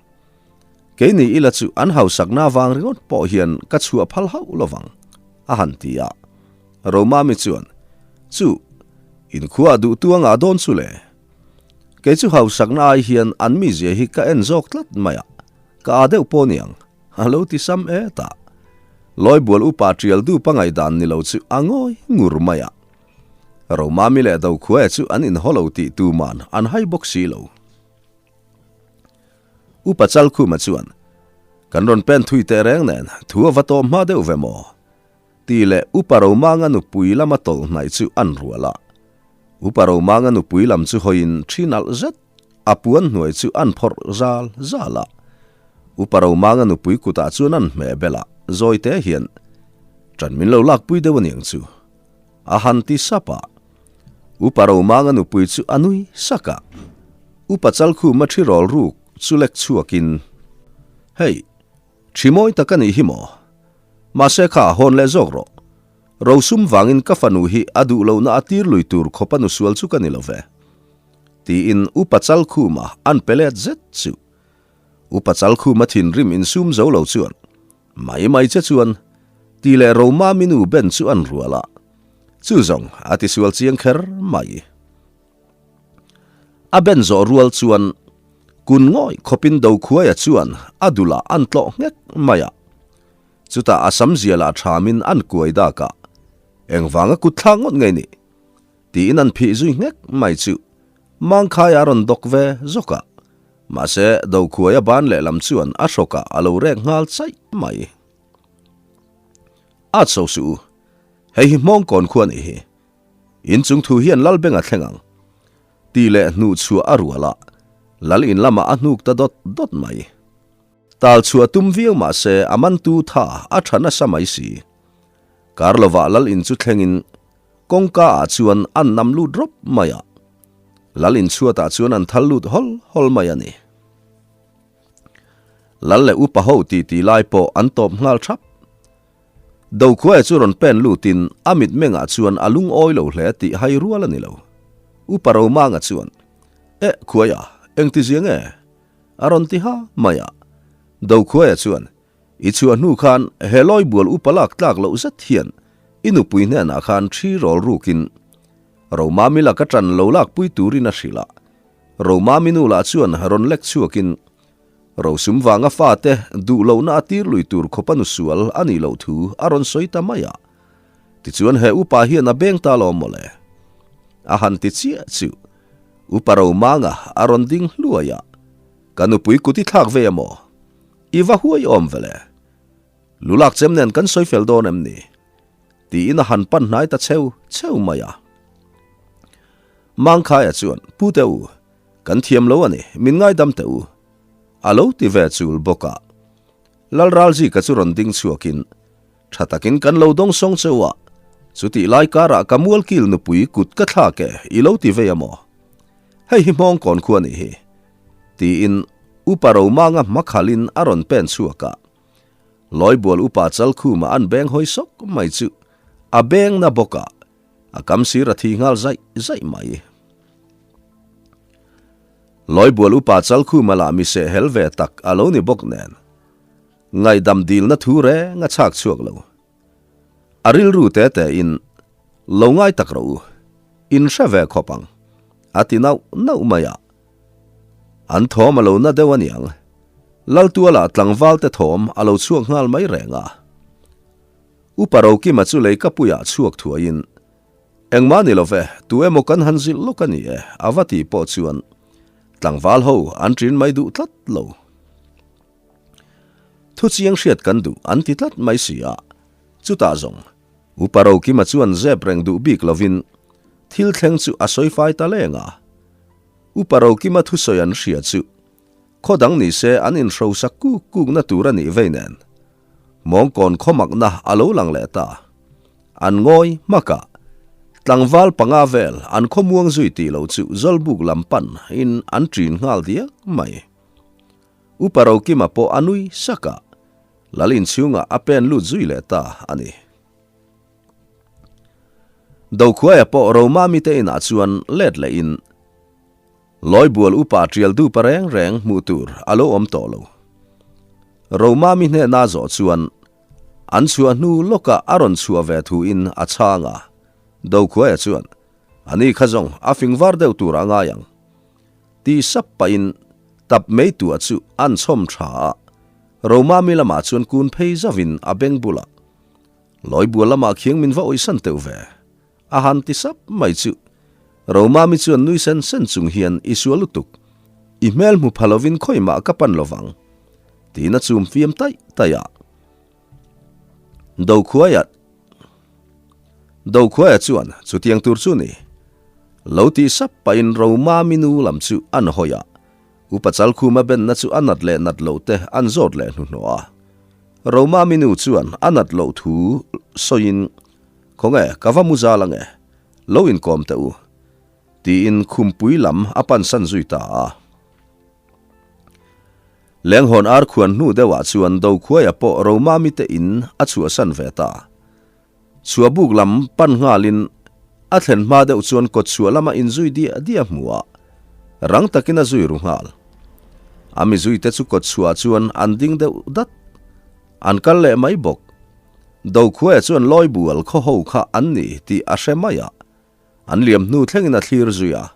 Keini ila chu an hausakna avang ringawt pawh hian ka chhuah phal hauh lovang, a han ti a. Romami chuan, Chu, inkhua duhtu a ngah dawn chu le. Kei chu hausakna ai hian an mizia hi ka en zawk tlat mai a, ka â deuh pawh niang, a lo ti sam et a. Lawibual upa ṭial dup a ngaihdan ni lo chu a ngawi ngur mai a. Romami leh Dokhuaia chu an inhaw lo tih tuman an hai bawk si lo. Upa Chalkhuma chuan, Kan rawn pen thui teh reng nen, thu a va tawp hma deuh ve maw? Tih leh Upa Romanga nupui lama tawlh hnaih chu an rual a. Upa Romanga nupui lam chu hawiin thi nalh zet a puan hnuai chu an phawrh zal zal a. Upa Romanga nupui kutah chuan an hmeh bel a, zawi te hian, Ṭan min lo lakpui deuh aniang chu, a han ti sap a. Upa Romanga nupui chu a nui sak a. Upa Chalkhuma thi rawl ruk chu lek chhuakin, Hei, thi mawi tak a nih hi maw? Mahse kha hawn leh zawk rawh. Rosum vangin ka fanu hi a duh lohna a tir lui tur khawp a nusual chu ka ni lo ve. Tiin Upa Chalkhuma an pe let zet chu. Upa Chalkhuma thinrim insum zo lo chuan, Mai mai che chuan, ti leh Roma minu ben chu an rual a. Chu zawng a tisual chiang kher mai. A ben zawh rual chuan kun ngawih khawpin Dokhuaia chuan a dulah an tlawh nghek mai a. Chutah a sam zialah thamin an kuai dak a, Engvanga kut thlak ngawt ngei nih? tiin an phih zui nghek mai chu Mangkhaia a rawn dawk ve zawk a. Mahse, Dokhuaia ban lehlam chuan a hrawkah a lo rek nghal chaih mai. At so suh u, hei hi hmawngkawn khua nih hi. In chung thu hian Lal Benga thleng ang. Tih leh hnuh chhuah a rual a, Lal in lamah a hnuk ta dawt dawt mai. Tal chhuah tum viau mah se a mantu tha a tha nasa mai si. Kar lovah Lal in chu thlengin kawngka ah chuan an nam lut rawp mai a. Lal in chhuatah chuan an thal lut hawl hawl mai a ni. Lal leh upa ho titi lai pawh an tawp nghal thap. Dokhuaia chu rawn pen lutin a mitmengah chuan a lungawi lo hle tih hai rual a ni lo. Upa Romanga chuan, Eh, Khuaia, engti zia nge? a rawn ti ha mai a. Dokhuaia chuan, I chhuah hnu khan he lawibual upa lak tlak loh zet hian i nupui hnenah khan ṭhi rawl rukin Romami laka ṭan lo lakpui turin a hrilh a. Romami nu lah chuan rawn lek chhuakin Rosum vanga fate duh lohna a tir lui tur khawpa nu sual a nih loh thu a rawn sawi ta mai a. Tichuan he upa hian a beng ta lawm mawle. A han ti chiah chu Upa Romanga a rawn ding hluai a, Ka nupui kut i thlak ve emaw? I va huai awm vele. Lulak chem nen kan sawi fel dawn em ni? Tiin a han pan hnai ta cheu cheu mai a. Mangkhaia chuan, Pu teh u, kan thiam lo a ni, min ngaidam teh u. A lo ti ve chul bawk a. Lalralzika chu rawn ding chhuakin, Tha takin kan lo dawng sawng cheu a, chutih lai karah ka mualkil nupui kut ka thlak e, i lo ti vei a maw? Hei hi hmawngkawn khu a nih hi. Tiin Upa Romanga hmakhalin a rawn pen chhuak a. Lawibual Upa Chalkhuma an beng hawi sawk mai chu a beng na bawk a, a kam sir a thi nghal zaih zaih mai. Lawibual Upa Chalkhuma lah mi sehhel ve tak a lo ni bawk nen, Ngaihdam dilna thu reng a chhak chhuak lo. A rilru te te in lo ngai tak rawh u, in hre ve khawp ang, a ti nauh nauh mai a. An thawm a lo na deuh aniang, Laltuala tlangval te thawm a lo chhuak nghal mai reng a. Upa Rokima chu leikapuiah chhuak thuaiin, Engmah ni lo ve, tu emaw kan han zilh lawk a ni e, a va ti pawh chuan tlangval ho an ṭin mai duh tlat lo. Thu chiang hriat kan duh an ti tlat mai si a, chutah zawng Upa Rokima chuan zep reng duh bik lovin thil thleng chu a sawi fai ta leng a. Upa Rokima thusawi an hria chu khaw dang ni se an inhrosa kuk kukna tur a nih vei nen mawngkawn khawmakna a lo lang leh ta. An ngawi hmak a, tlangval panga vel an khawmuang zui tih loh chu Zawlbuk lam pan in an ṭin nghal diak mai. Upa Rokima pawh a nui sak a, Lal inchhungah a pen lut zui leh ta a ni. Dokhuaia pawh Romami te inah chuan let lehin Lawibual upa tial dupa reng reng hmuh tur a lo awm tawh lo. Romami hnena zawh chuan an chhuah hnu lawkah a rawn chhuah ve thuin a chhang a, Dokhuaia chuan, Ani kha zawng a fing var deuh tur a ngai ang. Ti sap pahin tap mai tuah chu an chhawm tha a, Romami lamah chuan kun phei zauhin a beng bulah, Lawibual lamah khiang min va awihsan teuh ve, a han ti sap mai chu. Romami chuan nui sen sen chung hian i sual lutuk, i hmel hmu pha lovin khawimah ka pan lovang, tiin a chum fiam taih taih a. Dokhuaia Dokhuaia chuan chutiang tur chu ni lo tih sap pahin Romami nu lam chu an hawi a, Upa Chalkhuma benna chu a nat leh nat loh te an zawt leh hnuhnawh a. Romami nu chuan a nat loh thu sawiin, Khawnge, ka va mu zal ange, lo inkawm teh u, tiin khumpui lam a pansan zui ta a. Lenghawn ar khuan hnu deuhah chuan Dokhuaia pawh Romami te in a chhuahsan ve ta. Chhuahbuk lam pan nghalin a thlen hma deuh chuan kawtchhuah lama inzui diah diah hmu a, rang takin a zui ru nghal. A mizuite chu kawtchhuah chuan an ding deuh dat. An kal leh mai bawk. Dokhuaia chuan Lawibual khaw ho kha an ni tih a hre mai a, an liam hnu thlengin a thlir zui a.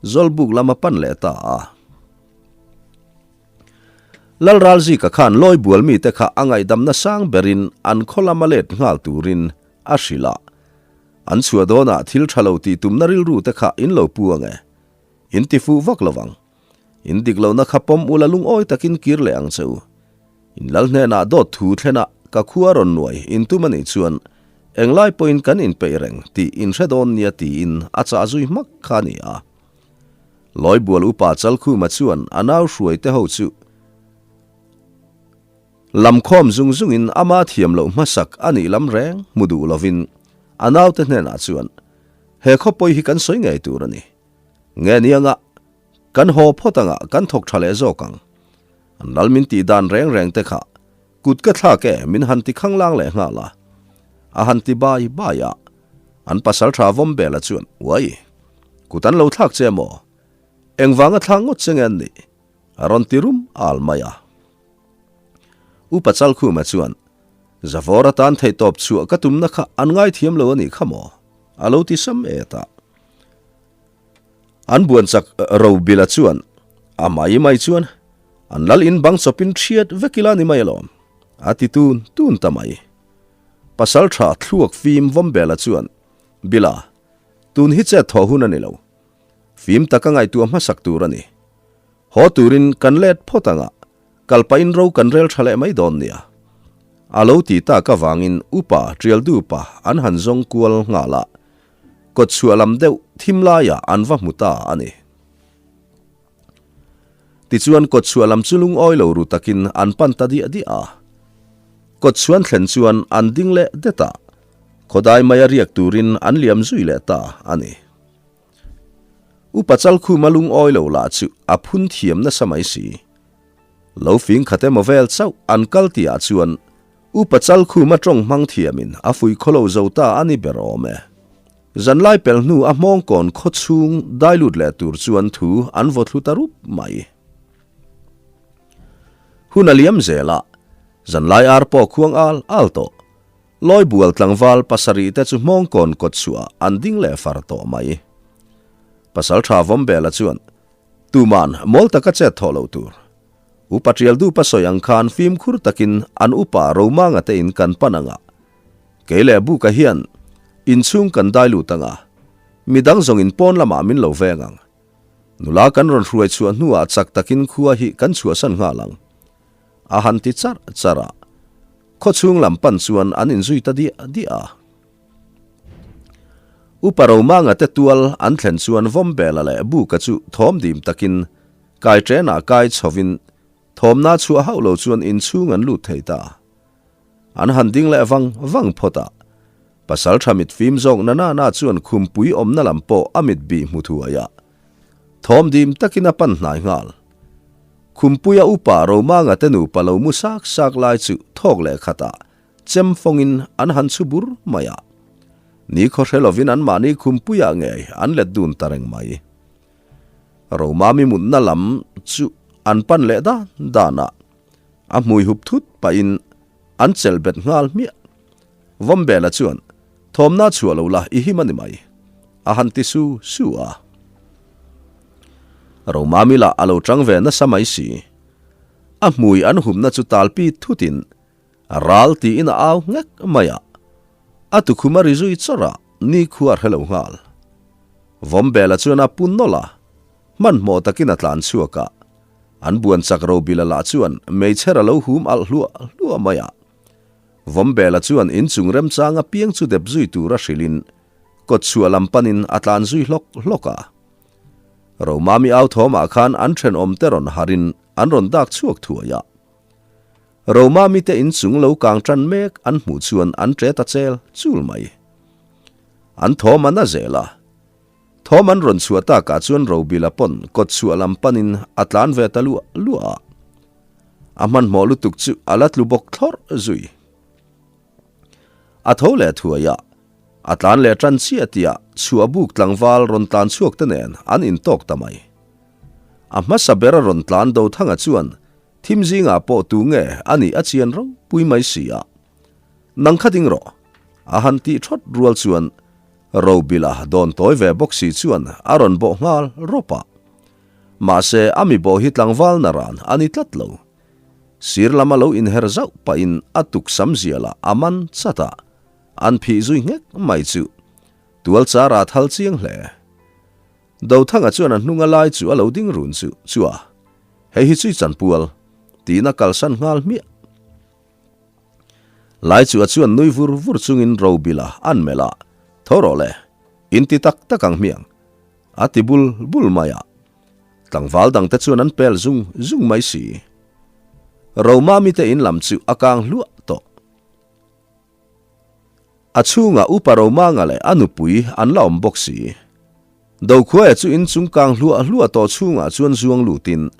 Zawlbuk lam a pan leh ta a. Lalralzika khan Lawibual mite kha a ngaihdamna sang berin an khaw lama let nghal turin a hrilh a. An chhuah dawnah thil tha lo tih tumna rilru te kha in lo pu ang e. In ti fuh vak lo vang. In dik lohna kha pawm ula lungawi takin kir leh ang che u. In lal hnenah dawt thu thlen a, ka khua rawn nuai in tum a nih chuan englai pawhin kan inpeih reng tih in hre dawn nia tiin a chah zui hmak kha a ni a. Lawibual upa Chalkhuma chuan a nau hruai te ho chu lamkhawm zung zungin ama thiam loh hmasak a nih lam reng hmu duh lovin a naute hnenah chuan he khawpawi hi kan sawi ngei tur a ni. Nge nianga kan haw phawt anga kan thawk tha leh zawk ang. An lal min tih dan reng reng te kha kut ka thlak e min han ti khanglang leh nghal a. A han ti bai bai a. An pasal tha Vawmbela chuan, Uai! Kut an lo thlak che maw? Engvanga thlak ngawt che nge an nih? A rawn ti rum al mai a. Upa Chalkhuma chuan, Zavawr atan theihtawp chhuah ka tumna kha an ngaithiam lo a nih kha maw? A lo ti sam et a. An buan chak Robila chuan, A mai mai chuan an lal in bang chawpin ṭhiat vek ila ni mai alawm, a ti tun tun ta mai. Pasalṭha thluak fim Vawmbela chuan, Bila, tun hi chet thaw hun a ni lo. Fim taka ngaihtuah hmasak tur a ni. Haw turin kan let phawt ang a, kal pahin ro kan rel tha leh mai dawn nia. A lo ti tak avangin upa Ṭialdupa an han zawng kual nghal a, kawtchhuah lam deuh thim laiah an va hmu ta a ni. Tichuan kawtchhuah lam chu lungawi lo ru takin an pan ta diah diah a. Kawtchhuan thlen chuan an ding leh det a, khawdai maia riak turin an liam zui leh ta a ni. Upa Chalkhuma lungawi lo lah chu a phun thiam nasa mai si. Lo fing khat emaw vel chauh an kal tihah chuan Upa Chalkhuma tawng hmang thiamin a fui khawlo zo ta a ni ber awm e. Zanlai pel hnu a hmawngkawn khaw chhung dai lut leh tur chuan thu an vaw thlu ta rup mai. Hun a liam zel a, zanlai ar pawh khuang al al tawh. Lawibual tlangval pasarih te chu hmawngkawn kawt chhuah an ding leh far tawh mai. Pasaltha Vawmbela chuan, Tuman mawl taka chet thawh loh tur. Upa Tialdupa sawi ang khan fimkhur takin an upa Romanga te in kan pan ang a. Kei leh Buka hian inchhung kan dai lut ang a, midang zawng in pawn lamah min lo veng ang. Nula kan rawn hruai chhuah hnuah chak takin khua hi kan chhuahsan nghal ang. A han ti charh charh a, khawchhung lam pan chuan an inzui ta diah diah a. Upa Romanga te tual an thlen chuan Vawmbela leh Buka chu thawm dim takin kai ṭenah kai chhovin thawmna chhuah hauh lo chuan inchhung an lut thei ta. An han ding leh vang vang phawt a, pasalṭha mit fim zawk na na na chuan khumpui awmna lam pawh a mit bih hmu thuai a, thawm dim takin a pan hnai nghal. Khumpuia upa Romanga te nupa lo mu sak sak lai chu thawk leh khatah chem fawngin an han chhu bur mai a. Ni khaw hre lovin anmahni khumpuiah ngei an let dun ta reng mai. Romami mutna lam chu an pan leh dan dan a, a hmui hup thut pahin an chelh bet nghal hmiah. Vawmbela chuan, Thawmna chhuah lo la, i him a ni mai, a han ti su su a. Romami lah a lo tang ve nasa mai si. A hmui an humna chu talpi thutin ral tiin a au nghek mai a. A tukhum a ri zui chawrh a, nikhua a hre lo nghal. Vawmbela chuan a pun nawlh a, hmanhmawh takin a tlan chhuak a. An buan chak Robila lah chuan meichher a lo hum alh hluah hluah mai a. Vawmbela chuan inchung remchang apiang chu dep zui tura hrilhin kawtchhuah lam panin a tlan zui hlawk hlawk a. Romami au thawmah khan an thenawmte rawn harin an rawn dak chhuak thuai a. Romami te inchung lo kang tan mek an hmuh chuan an ṭe ta chel chul mai. An thawm a na zel a. Thawm an rawn chhuah takah chuan Robila pawn kawtchhuah lam panin a tlan ve ta luah luah a. A hmanhmawh lutuk chu a la tlu bawk thlawrh zui. A tho leh thuai a, a tlan leh tan chiah tihah chhuah buk tlangval rawn tlan chhuak te nen an intawk ta mai. A hmasa ber a rawn tlan Dothanga chuan thim zingah pawh tu nge a nih a chian ropui mai si a. Nang kha ding rawh, a han tih thawt rual chuan Robila dawn tawi ve bawk si chuan a rawn bawh nghal rawp a. Mahse, a mi bawh hi tlangval na ran a ni tlat lo. Sir lama lo inher zauh pahin a tuksam zialah a man chat a, an phih zui nghek mai chu tual char a thal chiang hle. Dothanga chuan a hnunga lai chu a lo ding run chu chu a, Hei hi chui chanpual, tiin a kalsan nghal hmiah. Lai chu a chuan nui vur vur chungin Robila an melh a, Tho rawh le, inti tak tak ang hmiang. A ti bul bul mai a. Tlangval dangte chuan an pel zung zung mai si. Romami te in lam chu a kang hluah tawh. A chhungah Upa Romanga leh a nupui an la awm bawk si. Dokhuaia chu in chung kang hluah hluah tawh chhungah chuan zuang lutin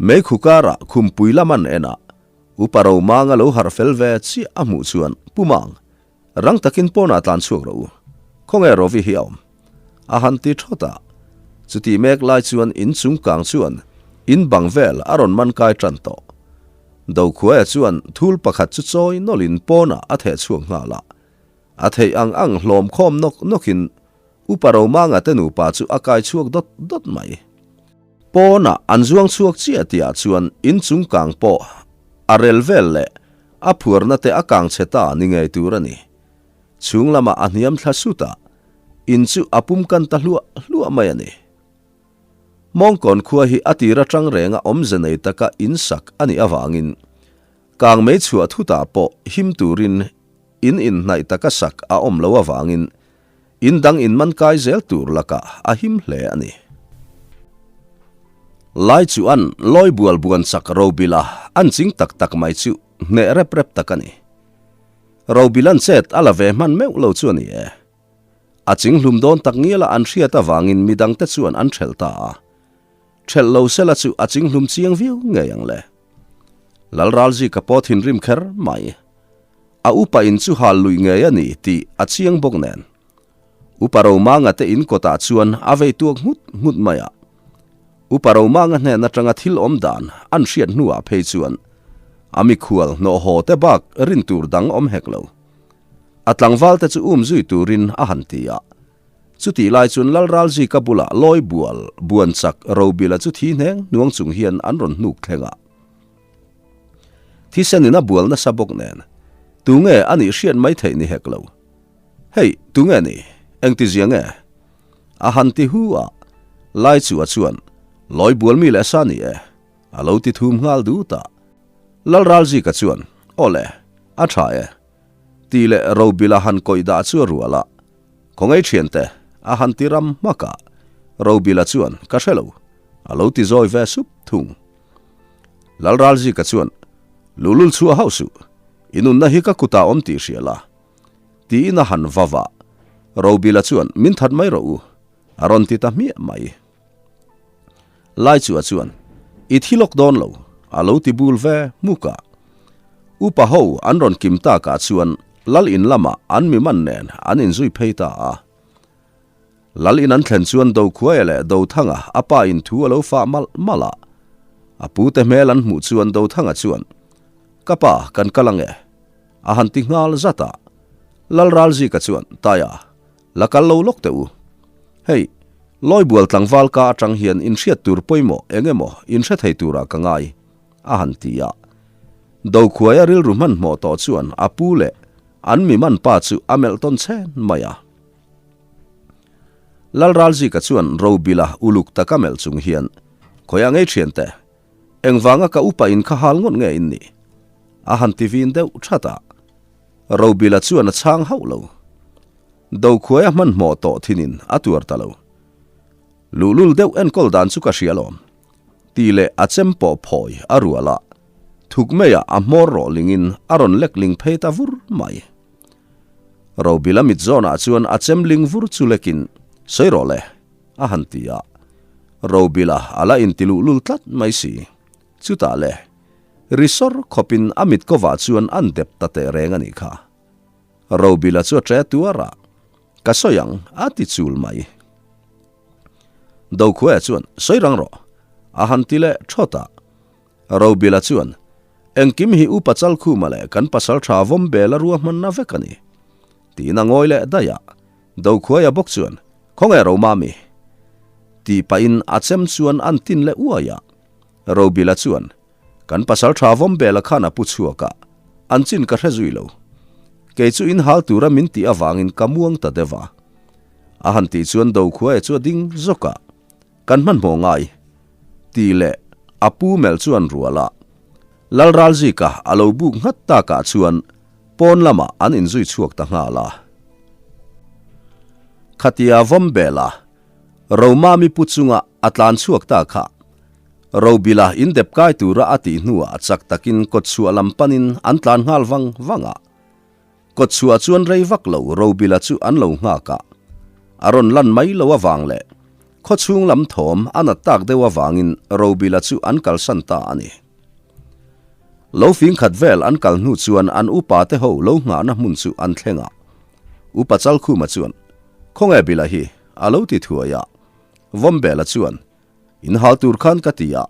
meikhu karah khumpui lam an en a, Upa Romanga lo harh fel ve chiah a hmuh chuan Pu Mang, Rang takin pawnah tlan chhuak rawh u. Khawnge Rovi hi a awm? A han ti thawt a. Chutih mek lai chuan in chung kang chuan in bang vel a rawn man kai tan tawh. Dokhuaia chuan thul pakhat chu chawi nawlhin pawnah a theh chhuak nghal a. A theih ang ang hlawm khawm nawk nawkin Upa Romanga te nupa chu a kai chhuak dawt dawt mai. Pawnah an zuang chhuak chiah tihah chuan inchung kang pawh a rel vel leh a phuarna te a kang chhe ta ni ngei tur a ni. Chhung lamah a hniam thla sut a, in chu a pum kan ta hluah hluah mai a ni. Mawngkawn khua hi a tir atang renga awmze nei taka in sak a nih avangin kang mei chhuah thutah pawh him turin in inhnaih taka sak a awm lo avangin in dang in man kai zel tur lakah a him hle a ni. Lai chuan lawi bual buan chak Robila an ching tak tak mai chu hneh rep rep tak a ni. Robilan chet a la ve hman meuh lo chu a ni e. A ching hlum dawn tak ngiala an hriat avangin midangte chuan an ṭhelh ta a. Ṭhelh lo sela chu a ching hlum chiang viau ngei ang le. Lalralzika pawh thinrim kher mai. A upa in chu hal luih ngei a ni tih a chiang bawk nen. Upa Romanga te in kawtah chuan a vei tuak nghut nghut mai a. Upa Romanga hnen atanga thil awm dan an hriat hnuah phei chuan a mikhual hnawh haw te bak rin tur dang awm hek lo. A tlangval te chu um zui turin a han ti a. Chutih lai chuan Lalralzika bulah lawi bual buan chak Robila chu thi hneng hnuang chung hian an rawn hnuk thleng a. Thisen in a bual nasa bawk nen tunge a nih hriat mai theih ni hek lo. Hei, tunge ni? Engtizia nge? A han ti hu a, Laichua chuan, Lawi bual mi leh sa ni e, a lo ti thum nghal dut a. Lalralzika chuan, Aw le, a tha e. Tih leh Robila han kawih dah chu a rual a. Khawngaih thiante, a han ti ram hmak a. Robila chuan, Ka hre lo, a lo ti zawi ve sup thung. Lalralzika chuan, Luhlul chhuah hauh suh, i nunna hi ka kutah awm tih hria la. Tiin a han va va. Robila chuan, Min that mai rawh u, a rawn ti ta hmiah mai. Laichua chuan, I thi lawk dawn lo, a lo ti bul ve hmuk a. Upa ho an rawn kim takah chuan Lal in lamah an mi man nen an inzui phei ta a. Lal in an thlen chuan Dokhuaia leh Dothanga a pa in thu a lo fah malh malh a. A pute hmel an hmuh chuan Dothanga chuan, Ka pa, kan kal ang e. A han ti nghal zat a. Lal Ralzika chuan, Taia, la kal lo lawk teh u. Hei, Lawibual tlangval ka atang hian inhriat tur pawimawh eng emaw inhre thei turah ka ngai, a han ti a. Dokhuaia rilru hmanhmawh tawh chuan a pu leh an mi man pa chu a melh tawn chhen mai a. Lal Ralzika chuan Robila uluk taka melh chung hian, Khawiah ngei thiante, Engvanga ka upa in kha hal ngawt nge in nih? A han ti vin deuh that a. Robila chuan a chhang hauh lo. Dokhuaia hmanhmawh tawh thinin a tuar ta lo. Luhlul deuh enkawl dan chu ka hria lawm. Tih leh a chem pawh phawi a rual a. Thuk meiah a hmawr rawh lingin a rawn lek ling phei ta vur mai. Robila mit zawnah chuan a chem ling vur chu lekin, Sawi rawh le. A han ti a, Robila a la inti luhlul tlat mai si. Chutah le, ri sawr khawpin a mit kovah chuan an dep ta teh reng a nih kha. Robila chu a ṭe tuar a, Ka sawi ang, a ti chul mai. Dokhuaia chuan, Sawi rang rawh, a han ti leh ṭhawt a. Robila chuan, Engkim hi Upa Chalkhuma leh kan pasalṭha Vawmbela ruahmanna vek a ni, tiin a ngawi leh daih a. Dokhuaia bawk chuan, Khawnge Romami? Tih pahin a chem chuan an tin leh uai a. Robila chuan, Kan pasalṭha Vawmbela khan a pu chhuak a, an chin ka hre zui lo. Kei chu in hal tura min tih avangin ka muang ta deuh a. A han tih chuan Dokhuaia chu a ding zawk a, Kan hmanhmawh ngai. Tih leh a pu melh chuan rual a. Lalralzika a lo buk nghat takah chuan Pawn lamah an inzui chhuak ta nghal a. Khatia Vawmbela, Romami pu chunga a tlan chhuak ta kha. Robila in dep kai tura a tih hnuah chak takin kawtchhuah lam panin an tlan nghal vang vang a. Kawtchhuah chuan rei vak lo Robila chu an lo nghak a. A rawn lan mai lo avang leh khawchhung lam thawm a nat tak deuh avangin Robila chu an kalsan ta a ni. Lo fing khat vel an kal hnu chuan an upa te ho lo nghahna hmun chu an thleng a. Upa Chalkhuma chuan, Khawnge Bila hi? a lo ti thuai a. Vawmbela chuan, In hal tur khan ka ti a.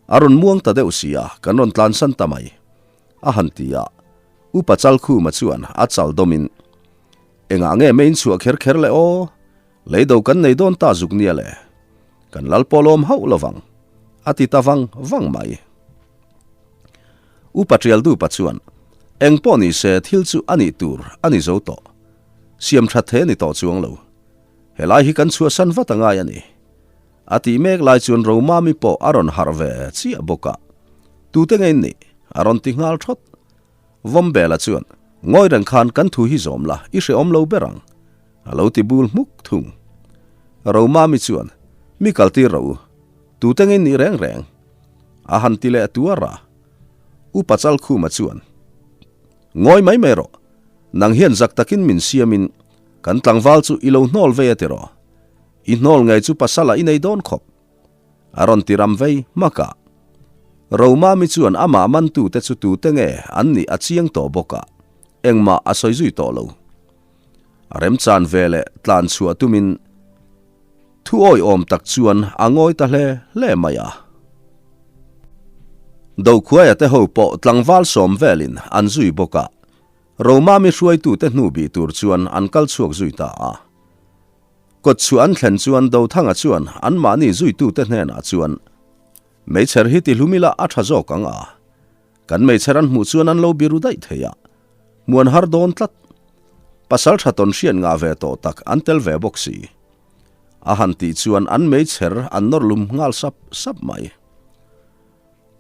A rawn muang ta deuh si a, kan rawn tlansan ta mai, a han ti a. Upa Chalkhuma chuan a chal dawmin, Engah nge mei in chhuah kher kher le aw? Leido kan nei dawn ta zuk nia le. Kan lal pawh lawm hauh lo vang, a ti ta vang vang mai. Upa Tialdupa chuan, Eng pawh ni se thil chu a nih tur a ni zo tawh. Siam that thei a ni tawh chuang lo. Helai hi kan chhuahsan vat a ngai a ni. A tih mek lai chuan Romami pawh a rawn harh ve chiah bawk a. Tute nge in nih? A rawn ti nghal thawt. Vawmbela chuan, Ngawi reng khan kan thu hi zawm la, i hrehawm lo ber ang. A lo ti bul hmuk thung. Romami chuan, Mi kaltir rawh u. Tute nge in nih reng reng? A han ti leh tuar a. Upa Chalkhuma chuan, Ngawi mai mai rawh. Nang hian zak takin min siamin kan tlangval chu i lo hnawl vei a ti rawh. I hnawl ngei chu pasala i nei dawn khawp. A rawn ti ram vei hmak a. Romami chuan amah mantute chu tute nge an nih a chiang tawh bawk a, engmah a sawi zui tawh lo. A remchan ve leh tlan chhuah tumin thu awiawm tak chuan a ngawi ta hle hle mai a. Dokhuaia te ho pawh tlangval sawm velin an zui bawk a, Romami hruaitute hnu bih tur chuan an kal chhuak zui ta a. Kawt chhuah an thlen chuan Dothanga chuan anmahni zuitute hnenah chuan, Meichher hi tihlum ila a tha zawk ang a, kan meichher an hmuh chuan an lo biru daih thei a, hmuan har dawn tlat. Pasal tha tawn hriat ngah ve tawh tak an tel ve bawk si. A han tih chuan an meichher an nawr lum nghal sap sap mai.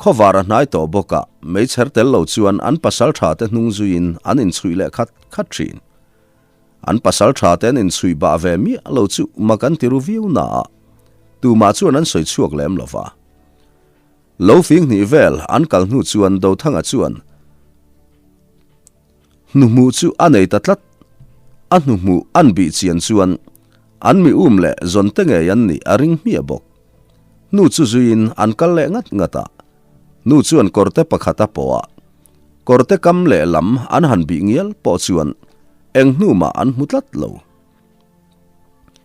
Khawvar a hnai tawh bawk a, meichher tel lo chuan an pasal tha te hnung zuiin an inchhuih leh khat khat thin. An pasal tha te an inchhuih bah ve miah lo chu mak an ti ru viau na a, tumah chuan an sawi chhuak lem lo va. Lo fing hnih vel an kal hnu chuan Dothanga chuan hnuhmuh chu a nei ta tlat. A hnuhmuh an bih chian chuan an mi um leh zawn te ngei an nih a ring hmiah bawk. Hnu chu zuiin an kal leh ngat ngat a, hnu chuan kawrte pakhat a pawh a, Kawrte kam leh lam an han bih ngial pawh chuan eng hnu mah an hmu tlat lo.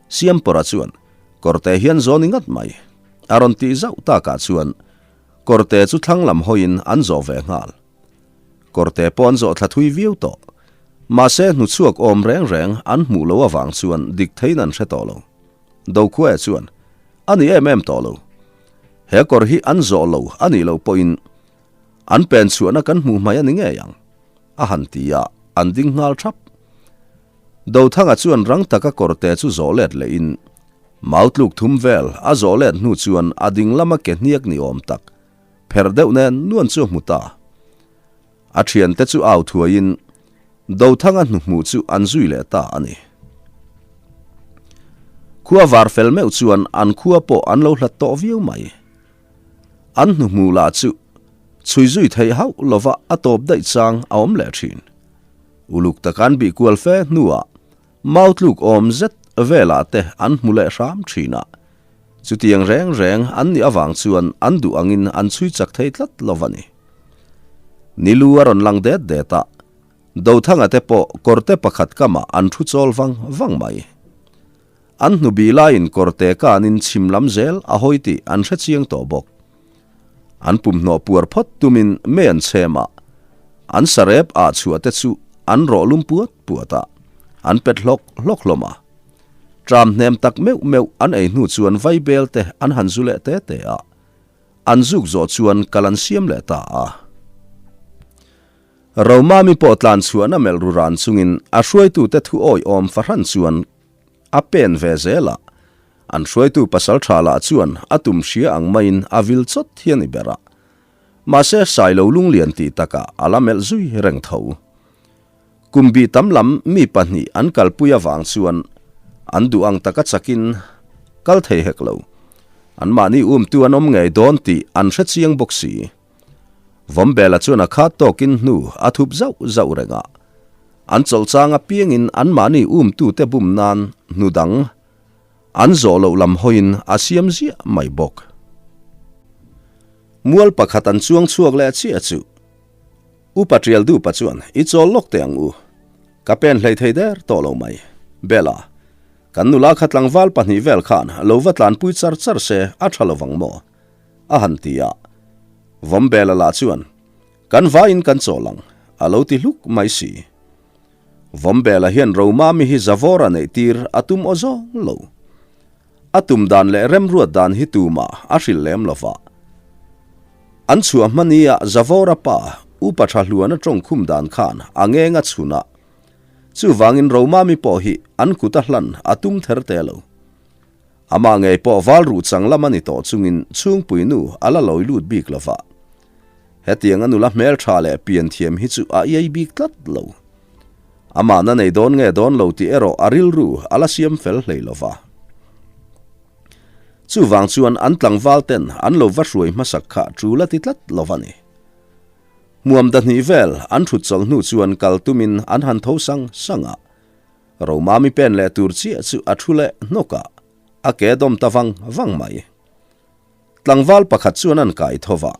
Siampawra chuan kawrte hian zawn i ngat mai a rawn tih zauh takah chuan kawrte chu thlang lam hawiin an zawh ve nghal. Kawrte pawh an zawh thla thui viau tawh. Mahse hnuchhuak awm reng reng an hmuh loh avang chuan dik theiin an hre tawh lo. Dokhuaia chuan a ni em em tawh lo. He kawr hi an zawh lo a nih loh pawhin An pen chhuahna kan hmuh hmai a ni ngei ang, a han ti a, an ding nghal thap. Dothanga chuan rang taka kawrte chu zawh let lehin, mau tluk thum vel a zawh let hnu chuan a ding lama ke hniak ni awm tak, pherh deuh nen nuan chu a hmu ta. A thiante chu au thuaiin, Dothanga hnuhmuh chu an zui leh ta a ni. Khua var fel meuh chuan an khua pawh an lo hlat tawh viau mai. An hnuhmuh lah chu chhui zui theih hauh lova a tawp daih chang a awm leh thin. Uluk taka an bih kual fe hnuah mau tluk awm zet velah te an hmu leh hram thin a. Chutiang reng reng an nih avang chuan an duh angin an chhui chak thei tlat lo va ni. Nilu a rawn lang det det a, Dothanga te pawh kawrte pakhat kamah an thu chawl vang vang mai. An hnu bih laiin kawrte kanin chhim lam zel a hawi tih an hre chiang tawh bawk. An pumhnawh puar phawt tumin mei an chhem a, an sarep ah chhuah te chu an rawh lum puat puat a, an pet hlawk hlawk hlawm a. Tram hnem tak meuh meuh an ei hnu chuan vaibel te an han zu leh te te a, an zuk zawh chuan kal an siam leh ta a. Romami pawh tlan chhuahna melh ru ran chungin a hruaitute thu awiawm fahran chuan A pen ve zel a, an hruaitu pasal tha lah chuan a tum hria ang maiin a vil chawt hi a ni ber a. Mahse Sailo lunglian tih takah a la melh zui reng tho. Kum bih tam lam mi pahnih an kalpui avang chuan an duh ang taka chakin kal thei hek lo. Anmahni umtu an awm ngei dawn tih an hre chiang bawk si. Vawmbela chuan a khat tawkin hnu a thup zauh zauh reng a. An chawlh chang apiangin anmahni umtute bum nan hnu dang an zawh loh lam hawiin a siam ziah mai bawk. Mual pakhat an chuang chhuak leh chiah chu Upa Tialdupa chuan i chawl lawk teh ang u. Ka pen hlei thei der tawh lo mai. Bela, kan nula kha tlangval pahnih vel khan lo va tlanpui char char se a tha lovang maw? A han ti a. Vawmbela lah chuan, Kan vaiin kan chawl ang, a lo ti hluk mai si. Vawmbela hian Romami hi Zavawra neih tir a tum aw zawng lo. A tum dan leh remruat dan hi tumah a hrilh lem lo va. An chhuah hmania Zavawra pa Upa Thahluana tawngkhum dan khan a ngeng a chhun a. Chuvangin Romami pawh hi an kut a hlan a tum ther te lo. Amah ngei pawh val ruh chang lam a ni tawh chungin chhungpui nu a la lawi lut bik lo va. Hetiang a nula hmeltha leh pian thiam hi chu a iai bik tlat lo. Amahna nei dawn nge dawn lo tih erawh a rilru a la siam fel hlei lo va. Chuvang chuan an tlangval ten an lo va hruai hmasak kha tul a ti tlat lo va ni. Hmuam dahnih vel an thut chawlh hnu chuan kal tumin an han tho sang sang a. Romami pen leh tur chiah chu a thu leh hnawk a, a ke dawm ta vang vang mai. Tlangval pakhat chuan an kai tho va,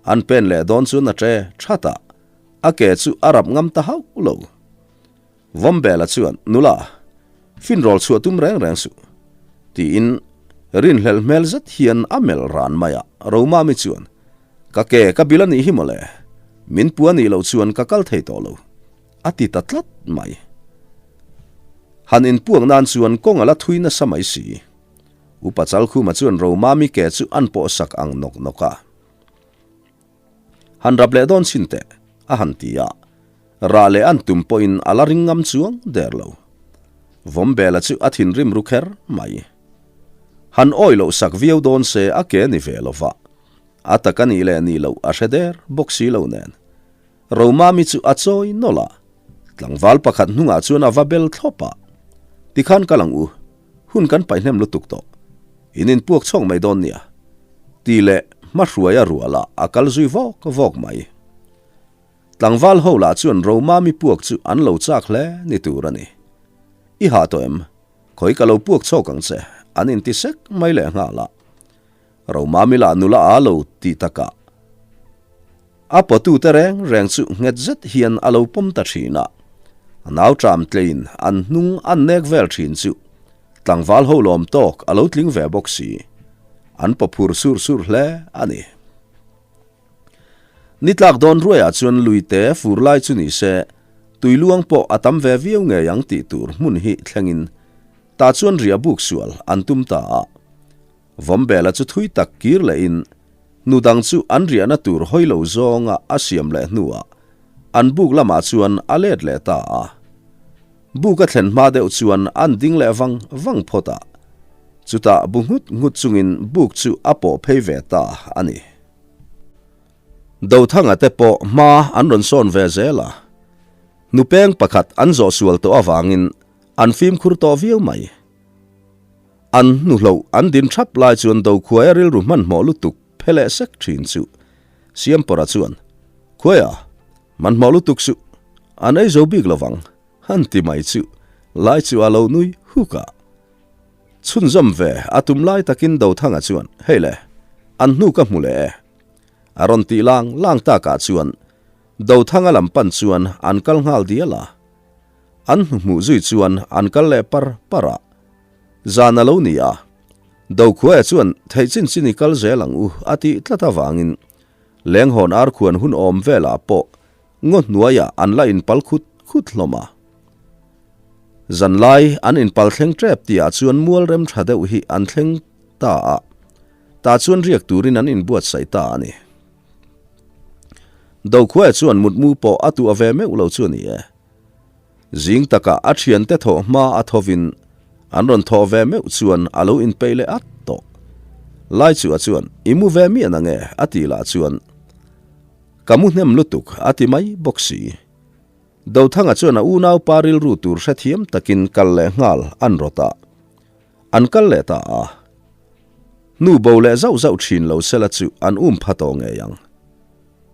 an pen leh dawn chuan a ṭe that a, a ke chu a rap ngam ta hauh lo. Vawmbela chuan, Nula, finrawl chhuah tum reng reng suh, tiin rinhlelh hmel zet hian a melh ran mai a. Romami chuan, Ka ke ka bil a nih hi mawle, min pu a nih loh chuan ka kal thei tawh lo. A ti ta tlat mai. Han inpuak nan chuan kawng a la thui nasa mai si. Upa Chalkhuma chuan Romami ke chu an pawh sak ang nawk nawk a. Han rap leh dawn chhin teh, a han ti a. Rah leh an tum pawhin a la ring ngam chuang der lo. Vawmbela chu a thinrim ru kher mai. Han awi loh sak viau dawn se a ke ni ve lo va. A tak a nih leh nih loh a hre der bawk si lo nen. Romami chu a chawi nawlh a, tlangval pakhat hnungah chuan a va bel thlawp a. Tikhan kal ang u, hun kan paihnem lutuk tawh. In inpuak chhawk mai dawn nia. Ti leh hmahruai a rual a, a kal zui vawk vawk mai. Tlangval ho lah chuan Romami puak chu an lo chak hle ni tur a ni. I hah tawh em? Khawi ka lo puak chhawk ang che, an inti sek mai leh nghal a. Romami lah nula a lo ti takah a pawtute reng reng chu nghet zet hian a lo pawm ta thin a. A nau ṭam tleiin an hnung an nek vel thin chu tlangval ho lawm tawk a lo tling ve bawk si. An pawphur sur sur hle a ni. Ni tlak dawn ruaiah chuan luite fur lai chu ni se tui luang pawh a tam ve viau ngei ang tih tur hmun hi thlengin tah chuan riah buk sual an tum ta a. Vawmbela chu thui tak kir lehin nu dang chu an riahna tur hawi lo zawnga a siam leh hnuah an buk lamah chuan a let leh ta a. Buk a thlen hma deuh chuan an ding leh vang vang phawt a, chutah bu nghut nghut chungin buk chu a pawh phei ve ta a ni. Dothanga te pawh hma an rawn sawn ve zel a, nupeng pakhat an zawh sual tawh avangin an fimkhur tawh viau mai. An hnuhloh an din thap lai chuan Dokhuaia rilru hmanhmawh lutuk phe leh sek thin chu Siampawra chuan, Khuaia, hmanhmawh lutuk suh, an ei zo bik lovang, han ti mai chu lai chu a lo nui huk a. Chhunzawm ve a tum lai takin Dothanga chuan, Hei le, an hnu ka hmu leh e. A rawn tih lang lang takah chuan Dothanga lam pan chuan an kal nghal dial a. An hnuhmuh zui chuan an kal leh par par a. Zan a lo ni a, Dokhuaia chuan theih chin chin i kal zel ang u a tih tlat avangin Lenghawn arkhuan hun awm velah pawh ngaw hnuaiah an la inpal khut khut hlawm a. Zanlai an inpal thleng tep tihah chuan mual rem tha deuh hi an thleng ta a, tah chuan riak turin an inbuatsaih ta a ni. Dokhuaia chuan mutmu pawh a tuah ve meuh lo chu a ni e. Zing takah a thiante thawh hma a thovin an rawn thawh ve meuh chuan a lo inpeih leh at tawh. Laichuah chuan, I mu ve miah na nge? a tih lah chuan, Ka mu hnem lutuk a ti mai bawk si. Dothanga chuan a unaupa rilru tur hrethiam takin kal leh nghal an rawt a, an kal leh ta a. Hnu bo leh zauh zauh thin lo sela chu an um pha tawh ngei ang.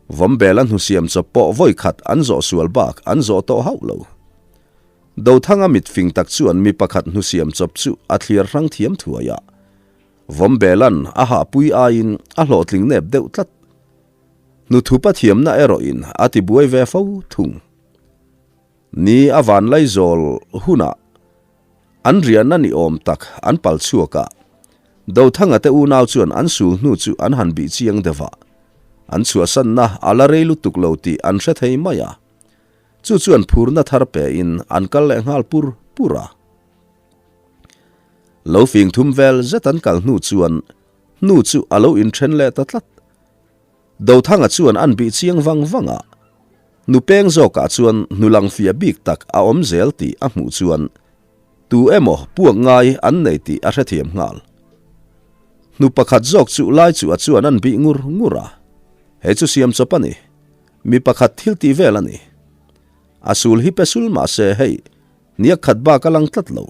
Vawmbela hnusiam chawp pawh vawi khat an zawh sual bak an zawh tawh hauh lo. Dothanga mit fing tak chuan mi pakhat hnusiam chawp chu a thliar hrang thiam thuai a. Vawmbelan a hahpui aiin a hlawhtling nep deuh tlat. Hnuthupa thiamna erawhin a tibuai ve fo thung. Ni a vanlai zawl hunah an riahna ni awm tak an pal chhuak a, Dothanga te unau chuan an sul hnu chu an han bih chiang deuh a. An chhuahsanna a la rei lutuk lo tih an hre thei mai a. Chu chuan phurna thar pein an kal leh nghal pur pur a. Lo fing thum vel zet an kal hnu chuan hnu chu a lo inthen leh ta tlat. Dothanga chuan an bih chiang vang vang a. Nu peng zawkah chuan hnu lang fiah bik tak a awm zel tih a hmuh chuan tu emaw puak ngai an nei tih a hrethiam nghal. Hnu pakhat zawk chu lai chu a chuan an bih ngur ngur a. He chu siam chawp a ni. Mi pakhat thil tih vel a ni. A sul hi pe sul mah se hei niak khat bak a lang tlat lo.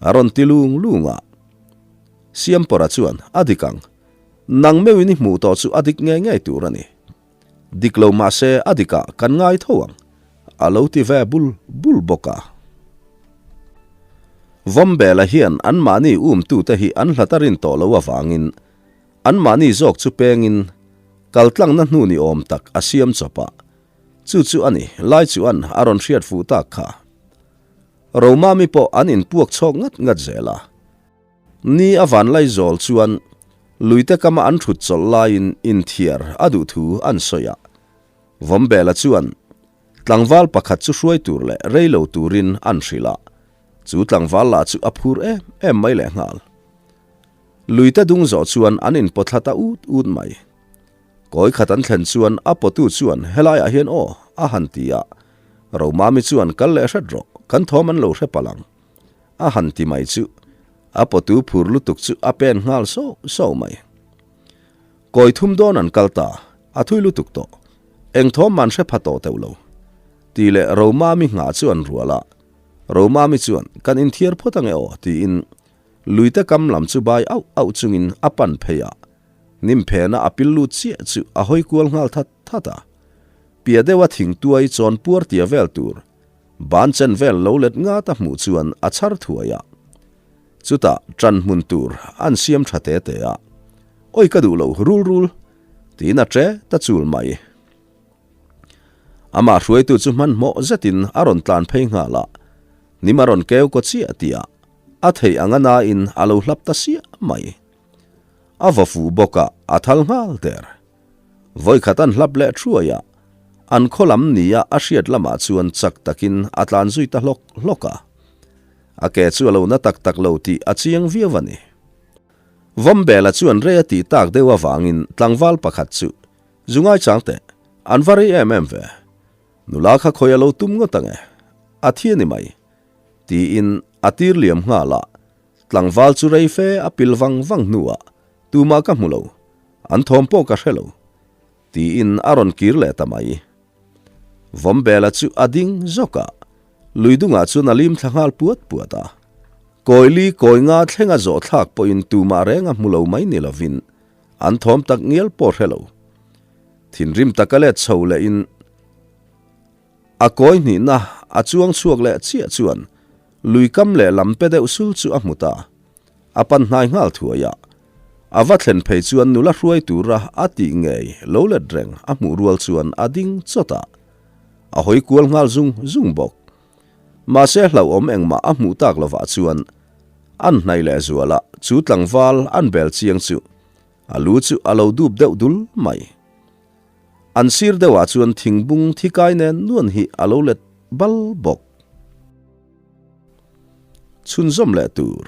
A rawn ti lung lung a. Siampawra chuan a dik ang. Nang meuhin i hmuh tawh chu a dik ngei ngei tur a ni. Dik lo mah se a dikah kan ngai tho ang, a lo ti ve bul bul bawk a. Vawmbela hian anmahni umtute hi an hlat a rin tawh lo avangin anmahni zawk chu pengin kaltlangna hnu ni awm tak a siam chawp a, chu chu a ni lai chuan a rawn hriat fuh tak kha. Romami pawh an inpuak chhawk ngat ngat zel a. Ni a van lai zawl chuan luite kama an thut chawlh laiin inthiar a duh thu an sawi a. Vawmbela chuan tlangval pakhat chu hruai tur leh rei lo turin an hrilh a, chu tlangval lah chu a phur em em mai lehnghal. Luite dung zawh chuan an inpawthla ta ut ut mai. Kawi khat an thlen chuan a pawtu chuan helaiah hian aw a han ti a, Romami chuan kal leh hret rawh, kan thawm an lo hre palh ang. A han ti mai chu a pawtu phur lutuk chu a pen nghal sauh sauh mai. Kawi thum dawn an kal ta, a thui lutuk tawh. Eng thawm man hre pha tawh teuh lo. Ti leh Romami nghah chu an rual a. Romami chuan kan inthiar phawt ange aw tiin luite kam lam chu bai auh auh chungin a pan phei a. Hnim phena a pil lut chiah chu a hawi kual nghal that that a. Pia deuha thingtuai chawn puar tia vel tur Ban chen vel lo let ngat a hmuh chuan a chhar thuai a. Chutah ṭan hmun tur an siam ṭha te te a. Awi ka duh lo rul rul, tiin a ṭe ta chul mai. Amah hruaitu chu hmanhmawh zetin a rawn tlan phei nghal a, hnim a rawn keu kaw chiah tih a, a theih anga nain a lo hlap ta siah mai. A vaw fuh bawk a, a thal nghal der. Vawikhat an hlap leh thuai a, an khaw lam nia a hriat lamah chuan chak takin a tlan zui ta hlawk hlawk a. A ke chu a lo na tak tak lo tih a chiang viau a ni. Vawmbela chuan rei a tih tak deuh avangin tlangval pakhat chu, Zu ngaichang teh, an va rei em em ve. Nula kha khawi a lo tum ngawt ang e, a thi a ni mai, tiin a tir liam nghal a. Tlangval chu rei fe a pil vang vang hnuah tumah ka hmu lo. An thawm pawh ka hre lo, tiin a rawn kir leh ta mai. Vawmbela chu a ding zawk a, lui dungah chuan a lim thla nghal puat puat a. Kawili kawi nga thlenga zawh thlak pawhin tumah reng a hmu lo mai ni lovin an thawm tak ngial pawh hre lo. Thinrim taka let chho lehin a kawi hnihna a chuang chhuak leh chiah chuan lui kam leh lam pe deuh sul chu a hmu ta. A pan hnai nghal thuai a, a va thlen phei chuan nula hruai tura a tih ngei lo let reng a hmuh rual chuan a ding chawt a, a hawi kual nghal zung zung bawk. Mahse hlauhawm engmah a hmuh tak lovah chuan an hnaih leh zual a, chu tlangval an bel chiang chu a lu chu a lo dup deuh dul mai. An sir deuhah chuan thingbung thi kai nen nuan hi a lo let bal bawk. Chhunzawm leh tur.